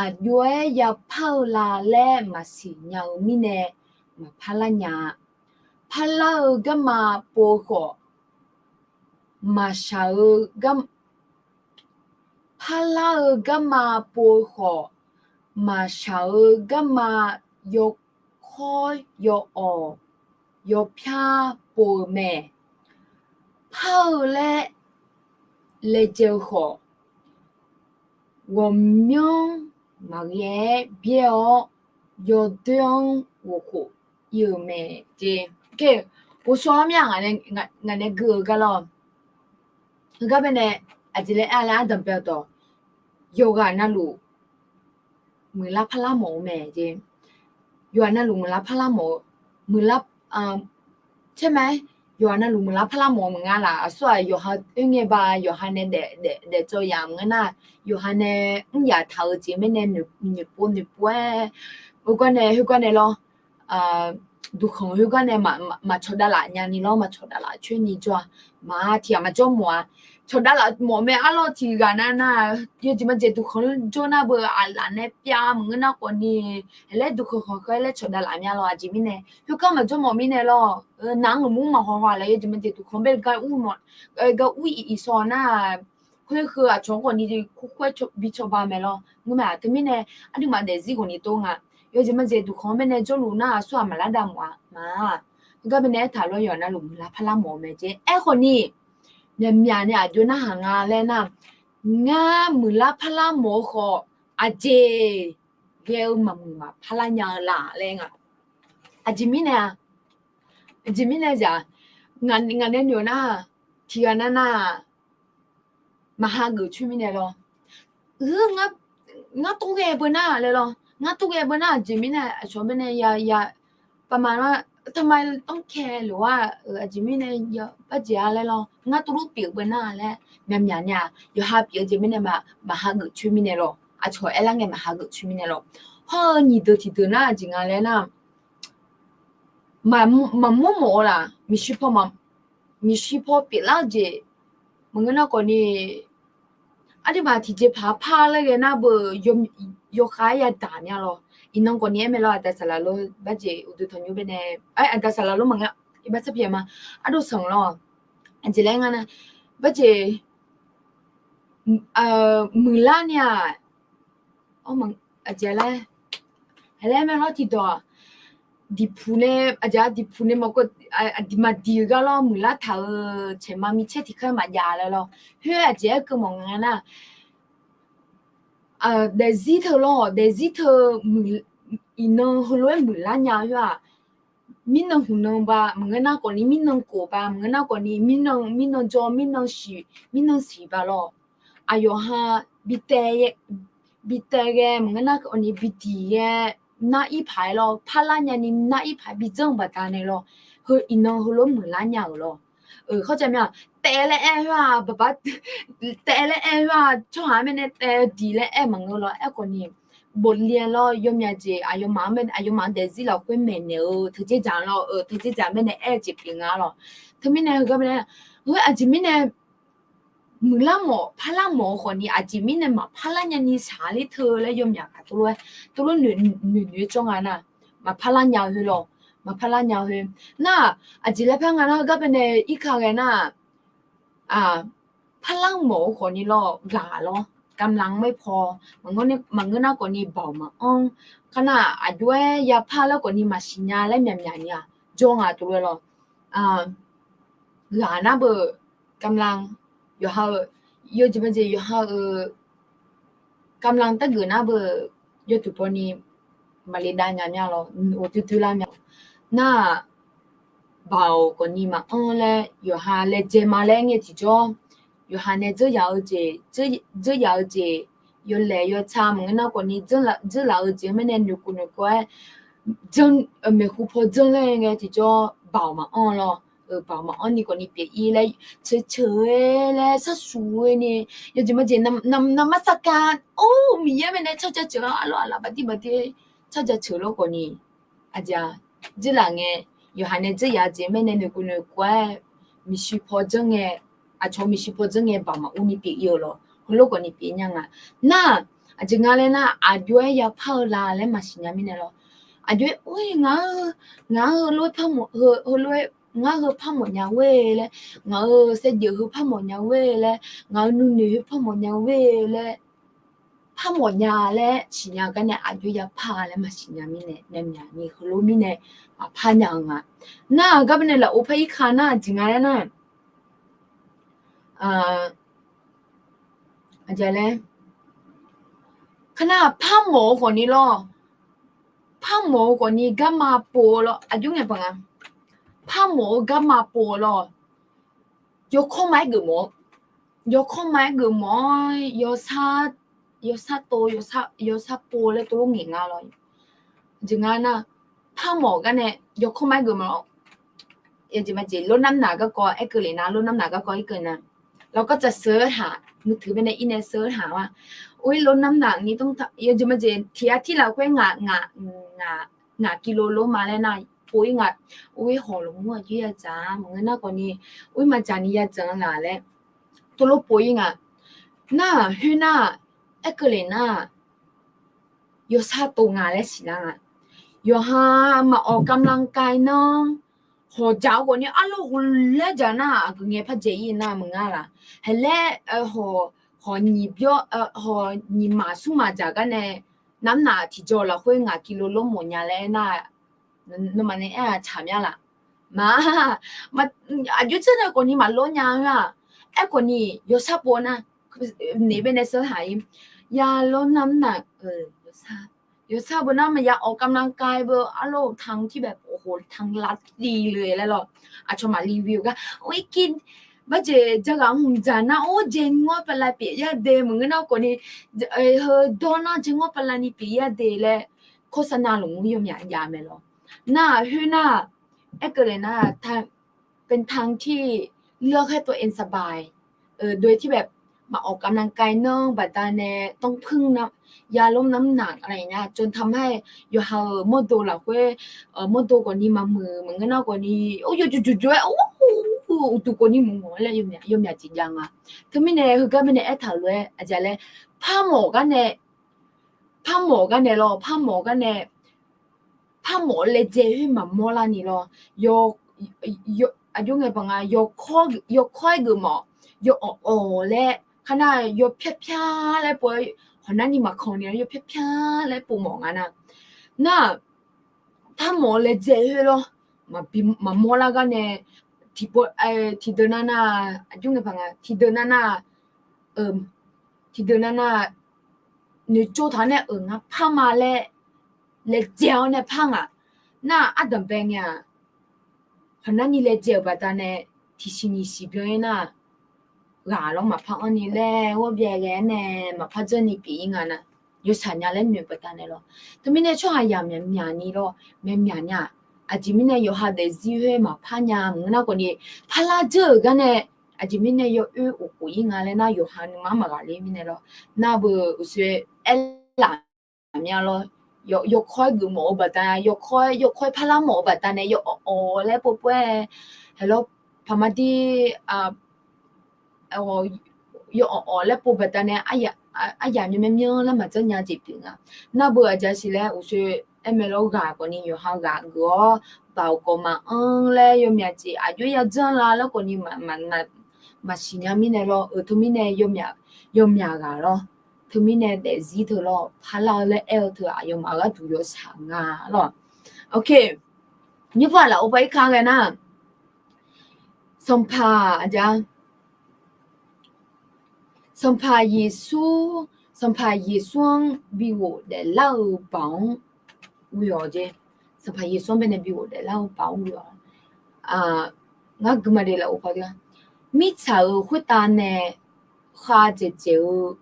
aqjox-aer yapar-eu la laer maqsiq nya-eu mirnae maqpar lar nya-a. Parlar-eu garma pov-eu khawf, maqshaq-eu gar, parlar-eu garma pov-eu khawf, maqshaq-eu garma yawkawr yawawq yawpyar pov-eu mae. Par-eu laer laejae-eu khawf, ghawqmyanr maqghae-aer byaer-awr, yawdoer-anr ghofkhof ir-euq mae jeq. Ghovshaw-anr mya ngaq nae gui-eu gar lawr. Heugar baenae aqjeq laer aer-a laer ardanq bae-eu dawq, yawqghaq navluf muiqlar parlar mawf-eu mae jeq. Yawqghaq navluf muiqlar parlar mawf-eu, muiqlar, caer ma-aer, yawqghaq navluf muiqlar parlar mawf-eu maqnga laf. Aqsur-aq yawqha oerngae ba, yawqha nae daef daef daef tsawv yamq ngeur nar, yawqha nae mr yaf taq-eu jeq mirnae noeqpov noeqpov-aer, heugar nae heugar nae lawr. Duqkhanq heugar nae maqcawq davlaf nyani lawr, maqcawq davlaf coer ni jawr-a. Maq tiq ghaq maqjawr mawf-a. Cawq davlaf mawf mae arlawr tiq ghaq nar nar, yawjeq majeq duqkhanq jawr nar beu aqlaf nae pyav maqngeur nar khawf ni, laer duqkhanq khanq khaer laer cawq davlaf mya lawr. Aqjeq mirnae heugar maqjawr mawf mirnae lawr. Nar-anr mur maqhaw haw laer yawjeq majeq duqkhanq bae gar ur mawf, gar ur iq iq shaw nar, khoer heu aqcawq-anr khawf ni kur khoer bi cawba mae lawr. Ngeur mae-aq teumirnae aqduimaf daefzir khawf ni tov nga. Yawjeq majeq duqkhanq-anr baenae jawrluf nar aqsur-aq maqlar dav mawf-a ma. Heugar baenae aertaq lawr, yawqghaq navluf muiqlar parlar mawf-eu mae jeq. Aerkhawf ni, myaqmyaq ni aqjox narhaq nga laer nar, ngar muiqlar parlar mawf-eu khawf, aqjeq ghae-eu maqmuiq maqparlar nya-eu la laer nga. Aqjeq mirnae-a, aqjeq mirnae zaq, ngaq nae noeq nar, tiq ghaq nar nar, maqha geuf coer mirnae lawr. Ngar tov ghae beu nar laer lawr. Ngar tov ghae beu nar, aqjeq mirnae aqcawq baenae ya ya, paqma lar, taqma tanrkae lof-aer, aqjeq mirnae ya barjeq-a laer lawr. Ngar tov luf pyeuf beu nar laer, myaqmyaq ni-aq yawqha pyeuf-eu jeq mirnae ma, maqha geuf coer mirnae lawr. Aqcawq aerlar ngae maqha geuf coer mirnae lawr. Hawr-eu nyiq deuq tiq deuq nar aqjeq nga laer nar, maqmawr mawf-eu laf, miqshi paw, miqshi paw pyeuflar-eu jeq maqngeur nar khawf ni, aqduimaf tiqjeqpaq par laer ghae nar beu, yawkhav-aer yadaq mya lawr. Iqnan khawf ni aer mae lawr, aqda saqlaq lor barjeq uqduq tanqnymr baenae, aqda saqlaq lor maqngeur, iqbax sarpyaeq ma, ardov sanq lawr. Aqjeq laer nga nar, barjeq muiqlar ni-aq, aqjeq laer, aqjeq laer mae lawr tiqdawq-aq, diqpuq nae, aqjeq-a diqpuq nae maqkeuv, maqdiq-eu gar lawr muiqlar taq-euq caeqma micaer tiqkhaer maqjav laer lawr. Khoer aqjeq aer keuv mawf nga nar, daefzir teu lawr, daefzir teu, iqnan heulof-aer muiqlar nya-eu khoer-aq, mirnan hmq nan ba maqngeur nar khawf ni, mirnan khof ba maqngeur nar khawf ni, mirnan, mirnan jawr, mirnan siq, mirnan siq ba lawr. Aqyawf ha bi taev, bi taev ghae maqngeur nar khawf ni, bi diq ghae nar-ir paq-aer lawr, parlar nyani nar-ir paq-aer bi janr-eu baqdanae lawr, heu iqnan heulof muiqlar nya-euq lawr. Kharjav mya, taev laer aer khoer-aq, baqbaq, taev laer aer khoer-aq, tsawrhaq-anr baenae taev diq laer aer maqngeur lawr. Aerkhawf ni, bofle lawr, yawmyaq jeq aqyawfmaf-anr, aqyawfmaf-anr daefzir lafkhoer maeqnaeq-eu teujeq dzaq lawr, teujeq dzaq baenae aer-eu jeq pyeuf nga lawr. Teumirnae heugar baenae, aqjeq mirnae muiqlar mawf parlar mawf-eu khawf ni, aqjeq mirnae maqparlar nyani shaqler teu laer yawmyaq gaq tov lof-aer, tov lof noeq noeq-aer jawr nga nar, maqparlar nya-eu khoer lawr, maqparlar nya-eu khoer nar, aqjeq laer par nga nar, heugar baenae irka ghae nar, parlar mawf-eu khawf ni lawr, ghaq lawr, กำลังไม่พอ, maqngeur nar khawf ni baoq maqanr, kar nar aqjox-aer yapar laer khawf ni maqsiq nya laer myaqmyaq ni-aq jawr nga tov lof-aer lawr. Ghaq nar beu กำลัง, yawqha-eu, yawjeq majeq yawqha-eu กำลัง targeuf nar beu, yawduq pawni maqle dav nya mya lawr, ghawqdoer doer lar mya lawr. Nar-aq, baoq khawf ni maqanr laer yawqha laejae ma laer ngae tiqjawr, yawqha nae dzeur yaf-eu jeq, dzeur yaf-eu jeq, yawlaeq yawtsa maqngeur nar khawf ni, dzeur laf-eu jeq-anr baenae noeqkov noeqkov-aer, maeqhu paw dzeur laer ngae tiqjawr baoq maqanr lawr. Baoq maqanr ni khawf ni pyeuf-ir laer, ceuq ceuq-aer laer sharsuq-aer ni, yawjeq majeq nam nam marsar ka, or Miqyaer baenae tsawrjaceuq-anr arlawr aqlaf baqdir baqdir tsawrjaceuq lor khawf ni, aqjeq-a, dzeur laf ngae, yawqha nae dzeur yaf-eu jeq baenae noeqkov noeqkov-aer, miqshi paw dzeur ngae, aqcawq miqshi paw dzeur ngae baoq maqur ni pyeuf-ir-eu lawr, heulof khawf ni pyeuf nya nga. Nar, aqjeq nga laer nar, aqjox-aer yapar-eu la laer maqsiq nya mirnae lawr. Aqjox-aer or-ir ngaq-euq, ngaq-euq heulof-aer par mawf, heulof-aer ngar heu par mawf nya ghoer laer, ngaq-euq saevdzeuf heu par mawf nya ghoer laer, ngaq-euq nuinoeq heu par mawf nya ghoer laer, par mawf nya laer siqnya gar nae aqjox yapar laer maqsiq nya mirnae, myaqmyaq ni heulof mirnae maqpar nya-eu nga. Nar-aq gar mirnae lafov par-ir ka nar aqjeq nga laer nar, aqjeq laer, kar nar par mawf-eu khawf ni lawr, parmawf-eu khawfni garma pov-eu lawr, aqjox ngae baq nga. Parmawf-eu garma pov-eu lawr. Yawkawr ma-aer geufmawf-awr, yawkawr ma-aer geufmawf-awr, yawsar, yawsar tov, yawsar, yawsar pov laer tov lof ngaeq nga lawr. Jeq nga nar, parmawf gar nae yawkawr ma-aer geufmawf-awr, jeq majeq lornamr naq garkawv aer keuvle nar, lornamr naq garkawv aer keuvle nar, เราก็จะเสิร์ชหา มือถือไปในอินเทอร์เน็ต เสิร์ชหาว่า โอ๊ย lornamr naq ni ต้อง yawjeq majeq tiq ghaq tir lafkhoer ngaq, ngaq, ngaq, ngaq กิโล lor ma laer nar, pov-ir nga. Oe, hawq lmqmr aqjox yadzaq-a maqngeur nar khawfni, oe, maqdzaq ni yadzaq-a laq laer, tov lof pov-ir nga. Nar-aq khoernar, aer keuvle nar, yawsar tov nga laer siqlar nga. Yawqha maqawq กำลังกาย nar, hawq dzaq-eu khawfni arlawr ghawqlaer dzaq nar, aqgeu ngae par dzaeq-ir nar maqnga laq. Haeq laer, hawq, hawq nyiq byawr, hawq nyiq maq smr maq dzaq gar nae, namr naq tiqjawr lafkhoer ngaq กิโล lor mawf nya laer aernar, nawmaf nae aer-aq tsaq mya laf. Ma, aqjox janr nae khawfni maqlawr nya-a. Aerkhawfni yawsar pov nar, naeq bae nae เสิร์ชหา-ir, ya lawr namr naq, yawsar, yawsar beu nar maqya awq กำลังกาย beu arlawr-eu tanq tir bae pov hoq tanq lar tiv le laer lawr. Aqcawq maq รีวิว gar, oe, ki, barjeq jaghaq hmq dzaq nar, or, jae ngawr pavlav pyeuf-ir-a de maqngeur nar khawfni, heu dawr nar jae ngawr pavlav ni pyeuf-ir-a de laer, โฆษณา lmqmr yawmyaq jav mae lawr. Nar-aq khoernar, aer keuvle nar, เป็นทางที่เลือกให้ตัวเองสบาย โดยที่แบบ maqawq กำลังกาย nar baqdanae ต้องพึ่ง ya lawr namr naq nar, จนทำให้ yawqha-euq mawrdo lafkhoer, mawrdo khawfni maqmuiq maqngeur nar khawfni, or, yawjuq juq juq-aer, or, uqduq khawfni muiq mawf laer yawmyaq jeq jav nga. Teumirnae heugar bae nae aertaq-euq lof-aer aqjeq laer, parmawf gar nae, parmawf gar nae lawr, parmawf gar nae, parmawf-eu laejae khoer maqmawr larni lawr. Aqjox ngae baq nga, yawkawr-aer geufmawf, yaw awq awq laer, kar nar yawpyar pyar laer pov-aer, hawq narni maqkanq ni-a, yawpyar pyar laer pov mawf nga nar. Nar-aq, parmawf-eu laejae khoer lawr, maqmawr lar gar nae, tiqdeuq nar nar, aqjox ngae baq nga, tiqdeuq nar nar, tiqdeuq nar nar, noeqtsov taq-awr nae, euq, ngar par ma laer, laejae-awr nae par ngaq. Nar-aq, ardanqbae ngae-aq, hawq narni laejae-euq baqdanae, tiqsiq nyiq siq byan-ir nar, ghaq lawr maqpar anr ni laer, ghawrbyaev ghae-aer nae maqpar janrni pyeuf-ir nga nar, yawshaq nya laer noeq baqdanae lawr. Teumirnae tsawrhaq yamq myaq myaq ni lawr, myaq myaq nya. Aqjeq mirnae yawqha daefzir khoer maqpar nya maqngeur nar khawfni, parlar dzeur-euq gar nae, aqjeq mirnae yawoer of khof-ir nga laer nar, yawqha nuima-anr maqghaq ler mirnae lawr. Nar beu uqshoe aerlaf mya lawr. Yawkawr-aer geufmawf-eu baqdanae, yawkawr-aer, yawkawr-aer parlar mawf-eu baqdanae, yaw awq awq laer pov pov-aer, haeq lawr, paqma dir, yaw awq awq laer pov baqdanae, aryamq nymr myanr laer maqjanr nya jeq pyeuf nga. Nar beu aqjeq siq laer uqshoe aer mae lawr, ghaq khawfni yawqha ghaq geuf-awr, baoq kawv maqanr laer yawmyaq jeq aqjox yajanr la laer khawfni maqsiq nya mirnae lawr, eu, teumirnae yawmyaq ghaq lawr. Teumirnae daefzir teu lawr, parlar-eu laer aer-eu teu aqyawfmaf gharduq yawshaq nga lawr. Ok, nymrpar lafov pav-ir ka ghae nar, Sanqpaq aqja, Sanqpaq Yeqsur, Sanqpaq Yeqsur-anr bi ghofdaef lar-eu baoq-anr ghoe-awq jeq. Sanqpaq Yeqsur-anr baenae bi ghofdaef lar-eu baoq-anr ghoe-awq. Ngar gui ma de lafov pav-ir-a. Mirtsaq-euq khoertav nae khavdzaeq dzaeq-eu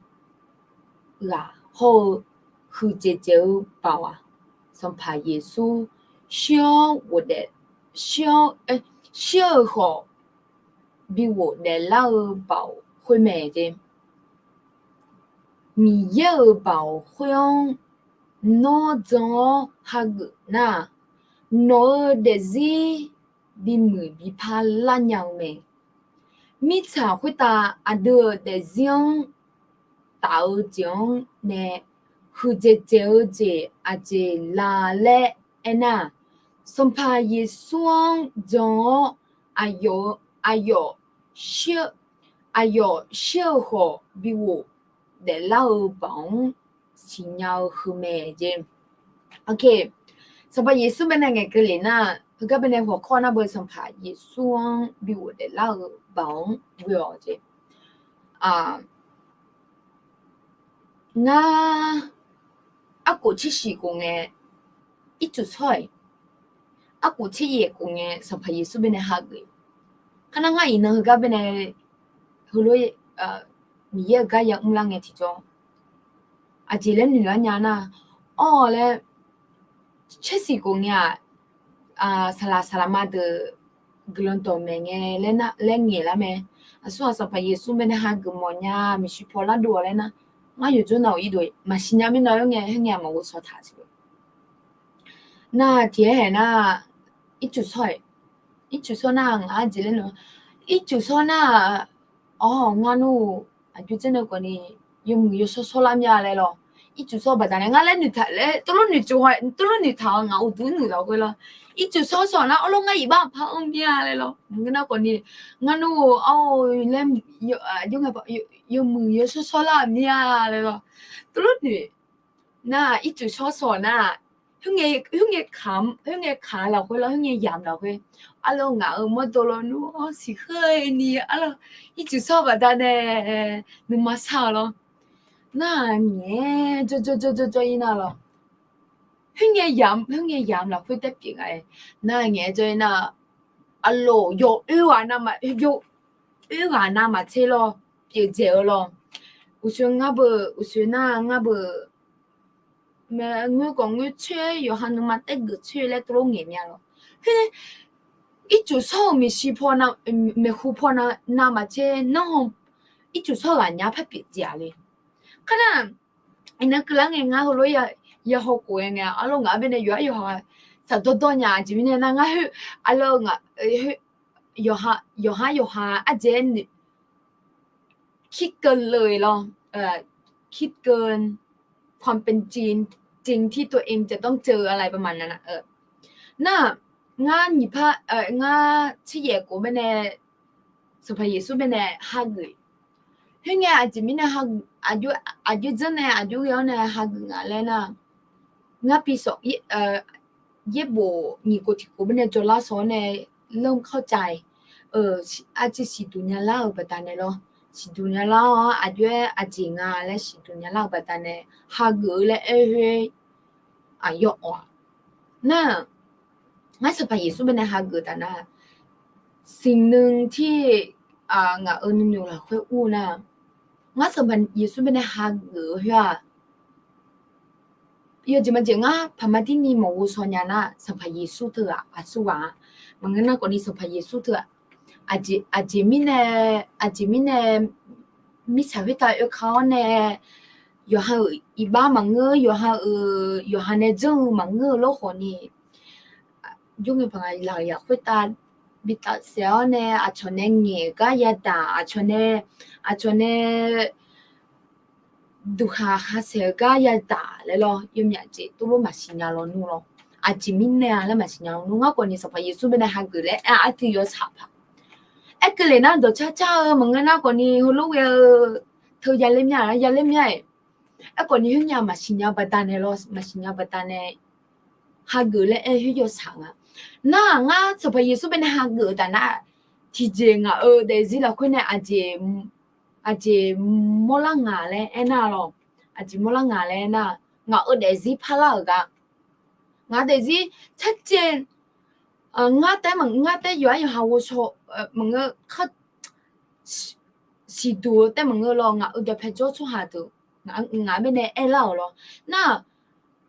ghaq hawr-eu huiqdzaeq dzaeq-eu baoq-aq, Sanqpaq Yeqsur shir-awr ghofdaef, shir-awr, shir-eu khawf bi ghofdaef lar-eu baoq khoer mae jeq. Miqyaer-euq baoq khoer-anr nawr jan-awr hageuf nar-aq, nawq-euq daefzir bimuiq bipar lar nya-eu mae. Mirtsaq khoertav aqdui-euq daefzir-anr taf-eu jeq-anr nae huiqdzaeq dzaeq-eu jeq aqjeq la laer aernar-aq, Sanqpaq Yeqsur-anr jan-awr aqyawf, aqyawf shir-eu khawf bi ghofdaef lar-eu baoq-anr siqnya-eu heu mae jeq. Sanqpaq Yeqsur baenae ngaeqkeuv lef nar, heugar baenae hawqkawr nar beu Sanqpaq Yeqsur-anr bi ghofdaef lar-eu baoq-anr ghoe-awq jeq. Ngar arkhof tser shiq khof ngae, Ircuf shawr-iq, arkhof tser yaef khof ngae Sanqpaq Yeqsur baenae hageuf. Kar nar ngar iqnan heugar baenae heulof, Miqyaer-euq gar yamr lar ngae tiqjawr, aqjeq laer noeq lar nya nar, awr laer, tser siq khof ngae-aq, saqlaq saqlaqma deuq guiqlanq dawq maeq ngae laer ngaeq lar mae. Aqsur-aq Sanqpaq Yeqsur baenae hageuf mawf nya, maeqshi paw lardov-awq laer nar, ngar yawqjawr nav-euq irdov maqsiq nya mirnae, khoerngae khoerngae maqghovshaw taq siq. Nar tiq aer haeq nar, ircuf shawr-iq, ircuf shawr nar ngaq arjeq laer nar, ircuf shawr nar, awr ngar nmr-eu aqjox janr nae khawfni yawmuiq yawshawr shawrlar mir-a laer lawr. Ircuf shawr baqdanae ngar laer noeqtaq laer tuvlof noeqcuf ha, tuvlof noeqtaq-awr ngaq uqduq nuiq lafkhoer lawr. Ircuf shawr shawr nar awrlof ngar iqbax par anr mir-a laer lawr. Maqngeur nar khawfni ngar nmr-eu awr laer, yawmuiq yawshawr shawrlar mir-a laer lawr. Tuvlof noeq nar ircuf shawr shawr nar, khoerngae, khoerngae kaq lafkhoer lawr, khoerngae yamq lafkhoer, arlawr ngaq-euq mawrdo lawnmr-anr siqkheur ni arlawr, ircuf shawr baqdanae nuima shar-eu lawr. Nar ngaeq-aer jawrjawr jawrjawr jawr-ir nar lawr, khoerngae yamq, khoerngae yamq lafkhoer taer pyeuf nga-aer, nar ngaeq-aer jawr-ir nar, aqloq yawoer ghaq nav ma, yawoer ghaq navmaqtser lawr, pyeuf dzaeq-eu lawr. Uqshoe ngar beu, uqshoe nar ngar beu, mae ngoer khawf ngoer coer, yawqha nuima taergeuf coer laer tuvlof ngaeq mya lawr. Khoer ircuf shawr-eu maeqshi paw, maeqhu paw navmaqtser nanrhaw ircuf shawr ghaq nya par pyeuf dzaeq-a le. Kar nar, iqnan keuvlar ngae ngar heulof ya haw khof-aer ngae arlawr ngaq-anr baenae yawqha yawqha saqdawr dawr nya. Aqjeq mirnae nar ngar khoer arlawr ngaq, yawqha yawqha ardzaeq-aer noeq คิดเกินเลย lawr, คิดเกิน ความเป็นจริง สิ่งที่ตัวเองจะต้องเจออะไรประมาณนั้นอะ Nar, ngar nyiq par, ngar tser yaef khof baenae Sanqpaq Yeqsur baenae hageuf. Khoerngae aqjeq mirnae, aqjox janr nae aqjox ghae-awr nae hageuf nga laer nar, ngar pi sawq, yaerbof nyiq khof tiq khof baenae jawrlar sawq-awr nae เริ่มเข้าใจ arciv siqduq nyalar-euq baqdanae lawr. Siqduq nyalar-awr aqjox-aer aqjeq nga laer siqduq nyalar-euq baqdanae hageuf-eu laer aer khoer, aqyawf awq-aq. Nar, ngar Sanqpaq Yeqsur baenae hageuf taf nar, siqnui tir ngaq-euq nuinoeq lafkhoer ur nar, ngar Sanqpaq Yeqsur baenae hageuf-eu khoer-aq, yawjeq majeq ngar paqma dirni maqghovshaw nya nar, Sanqpaq Yeqsur teughaq aqsurghaq-a. Maqngeur nar khawfni Sanqpaq Yeqsur teughaq, aqjeq mirnae, aqjeq mirnae mirtsaq khoertav oeka-awr nae, yawqha-euq iqbax maqngeur, yawqha-euq, yawqha nae janr-eu maqngeur-eu lor khawfni, jawrngae paq nga laqyaq khoertav bi tafsaef-awr nae aqcawq nae ngaeq-eu gar yadaq, aqcawq nae, aqcawq nae duqkhaq khasaeq-eu gar yadaq laer lawr, yawmyaf jeq tuvlof maqsiq nya lawnmr lawr. Aqjeq mirnae-a laer maqsiq nya lawnmr. Ngar khawfni Sanqpaq Yeqsur baenae hageuf laer aer-a, artui yawshaq paq. Aerkeuvle nar dawqcar car-eu maqngeur nar khawfni heulof ghae-eu teu yaler mya-a, yaler mya-iq. Aerkhawfni khoerngae maqsiq nya baqdanae lawr, maqsiq nya baqdanae hageuf laer aer khoer yawshaq nga. Nar-aq ngar Sanqpaq Yeqsur baenae hageuf-eu taf nar, tiqjeq ngaq-euq daefzir lafkhoer nae aqjeq mawrlar nga laer aernar lawr, aqjeq mawrlar nga laer aernar, ngaq-euq daefzir parlar-euq gar, ngaq daefzir carcaev, ngar taef, ngar taef yawqha yawqha ghovshaw maqngeur, siqduq-eu taef maqngeur lawr, ngaq-euq dawqpae jawr tsawrhaq deuq, ngaq-anr baenae aerlar-euq lawr. Nar-aq,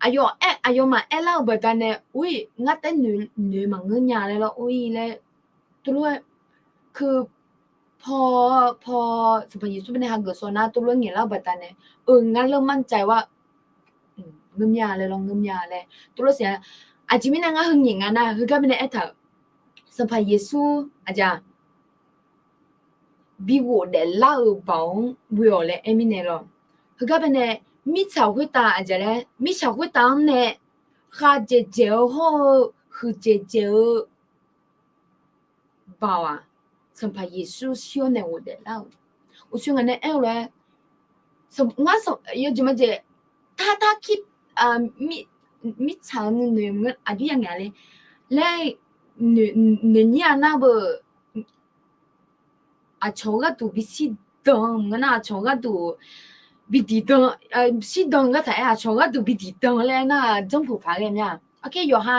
aqyawf aer, aqyawfmaf aerlar-eu baqdanae ur-iq ngar taef noeq maqngeur nya laer lawr ur-ir laer, tuvlof-aer, keu, paw, paw, Sanqpaq Yeqsur baenae hageuf shaw nar tuvlof-aer ngaeqlar-eu baqdanae, eu ngar ler manr cae-awr ngeur mya laer lawr, ngeur mya laer tuvlof siq-a. Aqjeq mirnae ngar heu ngaeq nga nar heugar mirnae aertaq-euq, Sanqpaq Yeqsur aqjeq-aq bi ghofdaef lar-eu baoq-anr ghoe-awq laer aer mirnae lawr. Heugar baenae mirtsaq khoertav aqjeq laer, mirtsaq khoertav-anr nae khavdzaeq dzaeq-eu hawr-eu huiqdzaeq dzaeq-eu baoq-aq, Sanqpaq Yeqsur shir-awr nae ghofdaef lar-euq. Uqshoe ngaq nae aer-eu lof-aer, ngar yawjeq majeq, tartar kir, mirtsaq-eu nuinoeq aqjox ya ngaeq le laer, noeqnyir-a nar beu, aqcawq gharduq bishir dan maqngeur nar, aqcawq gharduq bi diqdan, shirdan gar taq-aer aqcawq gharduq bi diqdan laer aer nar, janrpuq paq ghae mya. Aqkar yawqha,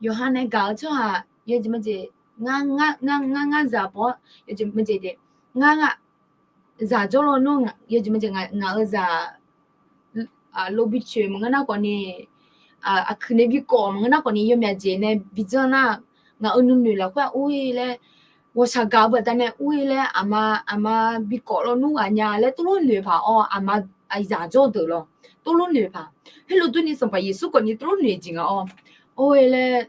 yawqha nae gaq-eu tsawrhaq yawjeq majeq, ngar, ngar, ngar, ngar, ngar zaq paw-awr yawjeq majeq de, ngar, ngar zaq jawr lawnmr, yawjeq majeq ngaq, ngaq-euq zaq lobi coeq maqngeur nar khawfni, aqkuiq nae bi kawv maqngeur nar khawfni, yawmyaq jeq nae bi janr nar, ngaq-euq nuinoeq lafkhoer-aq ur-ir laer, ghawqshaq gaq-eu baqdanae ur-ir laer, aqma, aqma bi kawv lawnmr ghaq nya laer tov lof noeq paq-awr, aqma zaq jawr deuq lawr, tov lof noeq paq. Heulof durni Sanqpaq Yeqsur khawfni tov lof noeq jeq nga-awr, or-ir laer,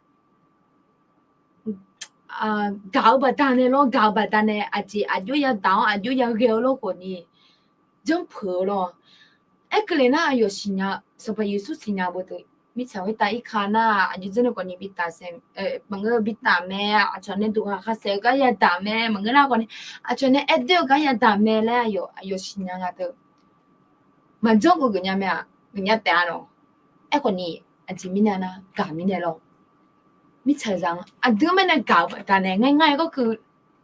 gaq-eu baqdanae lawr, gaq-eu baqdanae aqjeq aqjox yadaq-awr aqjox yaghae-eu lawr khawfni, janr peuq-eu lawr. Aerkeuvle nar aqyawf siqnya, Sanqpaq Yeqsur siqnya beu deuq mirtsaq khoertav irka nar, aqjox dzeur nae khawfni bi taf saef, maqngeur bi taf mae, aqcawq nae duqkhaq khasaef-eu gar yadaq mae, maqngeur nar khawfni aqcawq nae aerdoer-eu gar yadaq mae laer aqyawf, aqyawf siqnya nga deuq. Maqjanr khawf geufnya mae-aq, geufnya taef-a lawq. Aerkhawfni aqjeq mirnae nar gaq mirnae lawr. Mirtsaqzaq-anr aqdui-anr mae nae gaq-eu baqdanae ngar, ngar-aer garkeuv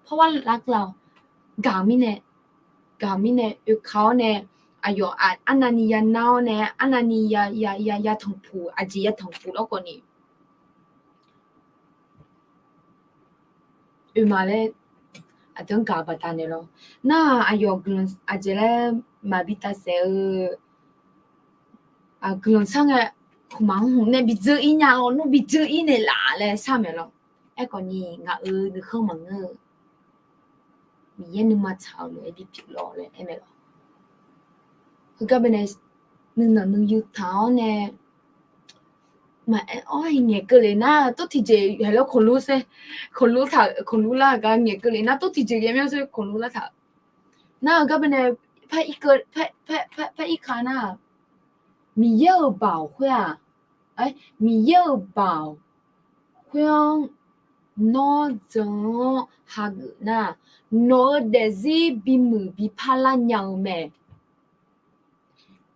parwar lar keuv-awq. Gaq mirnae, gaq mirnae oeka-awr nae, aqyawf arnavni yanar-awr nae, arnavni ya, ya, ya, yatanqpuq, aqjeq yatanqpuq lawr khawfni oe ma laer, aqdui-anr gaq-eu baqdanae lawr. Nar-aq aqyawf guiqlanq aqjeq laer maqbi taf saef-eu, guiqlanq sar ngae, hmq maqhmq nae bi dzeur-ir nya lawr, nmr bi dzeur-ir naeqlaf laer shar maeq lawr. Aerkhawfni ngaq-euq nuikhanr maqngeur-eu, Miqyaer nuima tsaq-euq lof-aer bipyeuf lawr laer aer mae lawr. Heugar baenae nuinanq nuiyu taq-awr nae maqaer-awr ngaeqkeuv lef nar tov tiqjeq haeq lawr kawqlur saer, kawqlur taq, kawqlur lar-euq gar ngaeqkeuv lef nar tov tiqjeq ghae myanr saer kawqlur lar taq. Nar-eu gar baenae par irka nar-aq, Miqyaer-euq baoq khoer-aq, Miqyaer-euq baoq khoer-anr nawr jan-awr hageuf nar, nawq-euq daefzir bimuiq bi parlar nya-eu mae.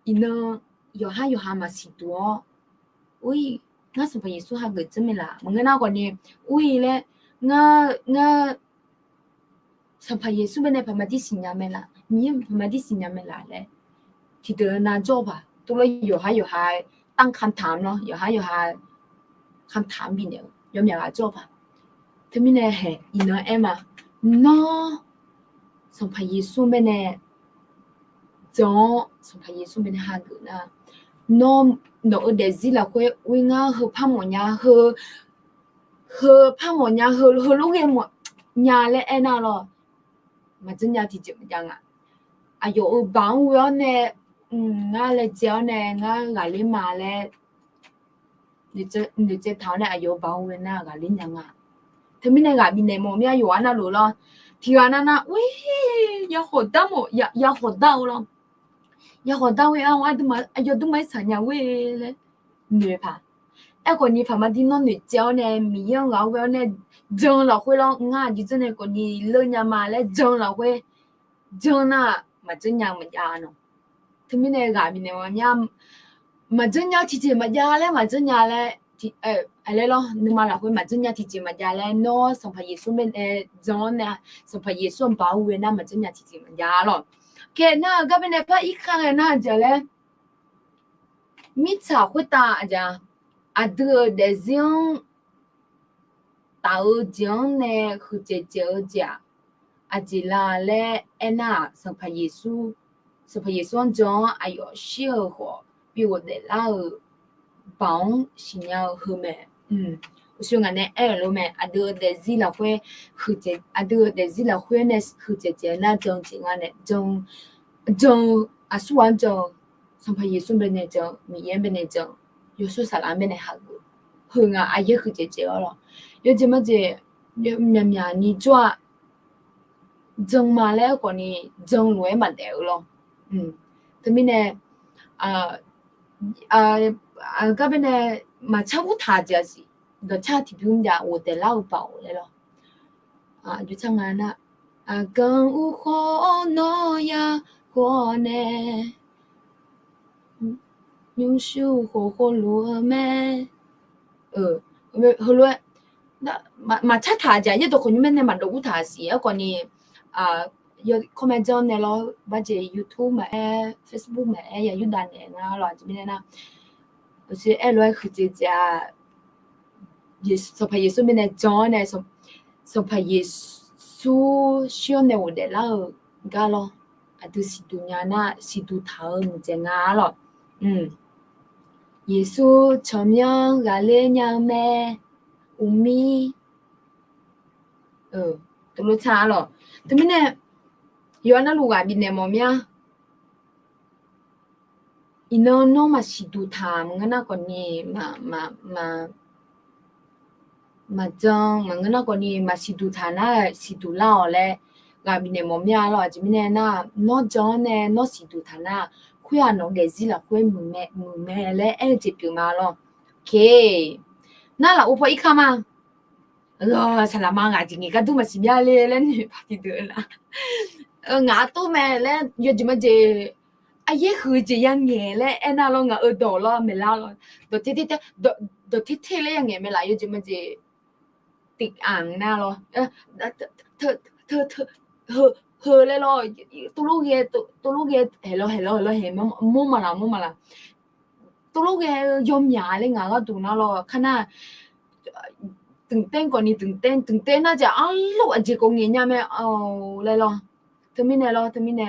Iqnan yawqhar yawqha maqsiq duq-awr, ur-ir, ngar Sanqpaq Yeqsur hageuf dzeur mae laf maqngeur nar khawfni, ur-ir laer, ngar, ngar Sanqpaq Yeqsur baenae paqmaqdir siqnya mae laf, Miqyaer paqmaqdir siqnya mae laf laer tiqdeuq nav jawr-eu paq tov lawr, yawqhar yawqha-aer ตั้งคำถาม lawr, yawqhar yawqha คำถาม bifnaeq-eu yawmyaq ghaq jawr-eu paq. Teumirnae haeq iqnan aer ma, nawr Sanqpaq Yeqsur baenae jan-awr, Sanqpaq Yeqsur baenae hageuf nar, nawr, nawq-euq daefzir lafkhoer oe ngar heu par mawfnya, heu, heu par mawfnya, heu, heulof ghae mawfnya laer aernar lawr, maqdzeur nya tiqjeq maqjav nga. Aqyawf-euq baoq-anr ghoe-awr nae, ngar laejae-awr nae ngar ghaqler ma laer noeqtsaev taq-awr nae aqyawf-euq baoq-anr ghoe nar ghaqler nya nga. Teumirnae ghaq bifnaeq mawf mir-a yawqghaq navluf lawr. Tiqghaq navnav oe, ya khawqdar mawf, ya khawqdar-eu lawr. Ya khawqdar ghoe-awr aqduimaf, aqyawf duimaf-aer saqnya ghoe laer noeq paq. Aerkhawfni paqmaqdir nawr noeqtsaev-awr nae Miqyaer-anr ghaq-awr ghoe-awr nae jan-eu lafkhoer lawr, ngar aqjeq dzeur nae khawfni leu nya ma laer jan-eu lafkhoer jan nar maqdzeur nya maqjav nawq. Teumirnae ghaq bifnaeq mawf mir-a, maqdzeur nya tiqjeq maqjav laer, maqdzeur nya laer, laer lawr, nuima lafkhoer maqdzeur nya tiqjeq maqjav laer, nawr Sanqpaq Yeqsur baenae jan-awr nae, Sanqpaq Yeqsur-anr baoq-anr ghoe nar maqdzeur nya tiqjeq maqjav lawr. Kae nar-eu gar baenae par irka ngae nar-eu jeq laer, mirtsaq khoertav aqjeq, aqdui-euq daefzir-anr taf-eu jeq-anr nae huiqdzaeq dzaeq-eu jeq-aq, aqjeq la laer aernar-aq, Sanqpaq Yeqsur, Sanqpaq Yeqsur-anr jan-awr aqyawf shir-euq khawf bi ghofdaef lar-euq baoq-anr siqnya-eu heu mae. Uqshoe ngaq nae aer-euq lof mae, aqdui-euq daefzir lafkhoer, aqdui-euq daefzir lafkhoer nae huiqdzaeq dzaeq nar jan-eu jeq nga nae jan-eu, jan-eu, aqsurghaq-anr jan-eu, Sanqpaq Yeqsur baenae jan-eu, Miqyaer baenae jan-eu, yawshawr saflar baenae hageuf-eu, heu nga aqyaer huiqdzaeq dzaeq-awr lawr. Yawjeq majeq, myaqmyaq ni jawr-a, jan ma laer khawfni jan lof-aer maqdaef-eu lawr. Teumirnae, gar baenae maqcar urtaq-eu jeq-a siq, dawqcar tiqbymr jav ghofdaef lar-eu baoq laer lawr. Aqjeq car nga nar, aqgan ur khawf nawr ya khawf nae nymrshuir khof khoerlof-eu mae. Heulof-aer maqcar taq-eu jeq yaerdawq khawf nymr mae nae maqdawv urtaq siq. Aerkhawfni, comment jan nae lawr, barjeq YouTube maqaer, Facebook maqaer, ya yurdav naeq nga lawr. Aqjeq mirnae nar, aer lof-aer huiqdzaeq dzaeq-a, Sanqpaq Yeqsur baenae jan-awr nae, Sanqpaq Yeqsur shir-awr nae ghofdaef lar-euq gar lawr. Aqdui siqduq nya nar, siqduq taq-eu muiqdzaeq nga-a lawq. Yeqsur tsawrmyanr ghaqler nya-eu mae, uqmir, teulof tsaq-a lawq. Teumirnae, yawqha navluf ghaq bifnaeq mawf mir-a. Iqnan nawr maqsiqduq taq maqngeur nar khawfni, maqjan maqngeur nar khawfni, maqsiqduq taq nar siqduq lar-awq laer ghaq bifnaeq mawf mir-a lawq. Aqjeq mirnae nar, nawr jan-awr nae nawr siqduq taq nar, khoer-aq nawq-eu daefzir lafkhoer muiqmae laer aer-eu jeq pyeuf ma lawq. Oke. Nar lafov paw irkar ma. Saqlaqma ghaq jeq ngaeq gar dur maqsiq mya le laer noeq paq tiqdeuq nar, ngaq-anr tov mae laer yawjeq majeq, aqyaer huiq-eu jeq yangaeq laer aernar lawr, ngaq-euq dawq lawr maeqlar lawr. Dawq ter ter laer yangaeq maeqlaf yawjeq majeq tiq-anq nar lawr. Heu laer lawr, tov lof ghae, tov lof ghae haeq lawr haeq lawr haeq lawr haeq mawr maqlaq mawr maqlaq. Tov lof ghae-eu yawmyaq laer ngaq gharduq nar lawr kar nar, ตื่นเต้น khawfni ตื่นเต้น ตื่นเต้น nar jeq arlof aqjeq khawf ngaeq nya mae laer lawr. Teumirnae lawr, teumirnae,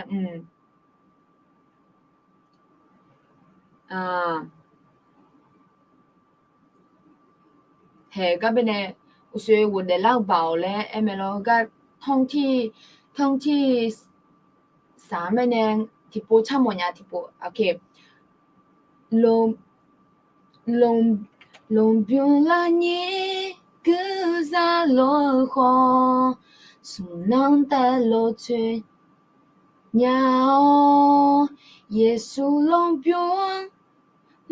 haeq gar baenae, uqshoe ghofdaef lar-eu baoq laer aer mae lawr. Gar tanr tir, tanr tir saq-anr baenae tiqpov tsar mawfnya tiqpov. Oke. Lmqbymr larnyir guirzaq lor-eu khawf, smq nanr taev lof tsoeq nya-awr, Yeqsur lmqbymr-anr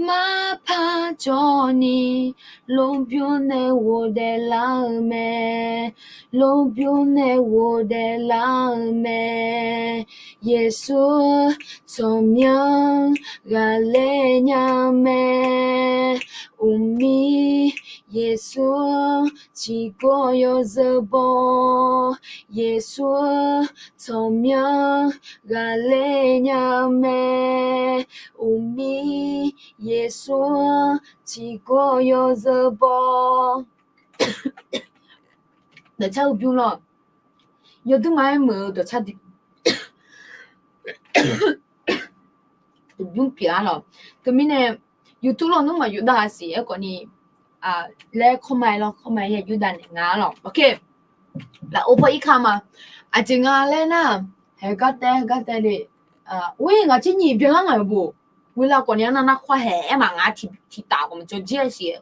marpar jawrni, lmqbymr nae ghofdaef lar-eu mae, lmqbymr nae ghofdaef lar-eu mae. Yeqsur tsawrmyanr ghaqler nya mae, uqmir Yeqsur ciqgor yawzeu baw, Yeqsur tsawrmyanr ghaqler nya mae, uqmir Yeqsur ciqgor yawzeu baw. Dawqcar-eu bymr lawr, yawduima-aer meuq-eu dawqcar bymr pyeuf-a lawq. Teumirnae YouTube lawr nmr maqyuf dav-a siq aerkhawfni laer kawrma-aer lawr, kawrma-aer ya yurdav naeq nga lawq. Oke. Lafov paw irkar ma. Aqjeq nga laer nar, haeq gar tae, gar tae le. Or, ngaq tser nyiq byanlar ngaq-euq bof. Ghoe lav khawfni arnav nar khawr haeq aer maqnga tiqtaf khawf maqjawr jir-a siq.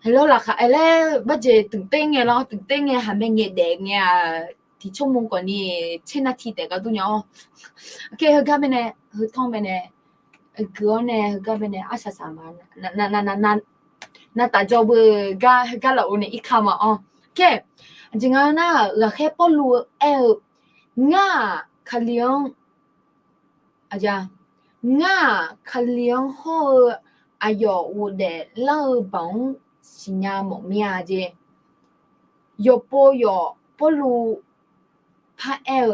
Haeq lawr laqkhaq aer laer barjeq ตื่นเต้น ngae lawr, ตื่นเต้น ngae haqmae ngaeq daef ngae-aq, tiqtsawrmq khawfni tser nar tiq taef gar dur nya-awr. Oke, heugar baenae, heu tanr baenae, gui-awr nae heugar baenae arsaq saq ma. Navtaf jawr beu gar heugar lafov nae irkar ma-awr. Oke. Aqjeq nga nar, ghaqkhaer Pawrluv aer-eu, ngar-aq Kali-anr Ngar-aq, Kali-anr hawr-eu aqyawf ghofdaef lar-eu baoq-anr siqnya mawf mir-a jeq. Yawqpov yawq Pawrluv paraer-eu,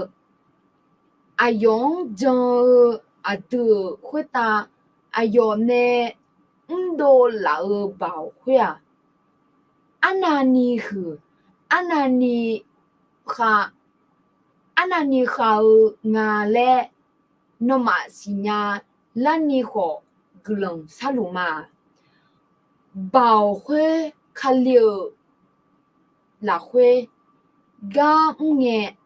aqyawf-anr jan-eu aqdui-euq khoertav aqyawf nae mrdov laf-eu baoq khoer-aq, arnavni huiq, arnavni khav, arnavni khav-eu nga laer nawmaf siqnya larni khawf guiqlanq sharluf ma. Baoq khoer Kali-euq lafkhoer gar mr ngae,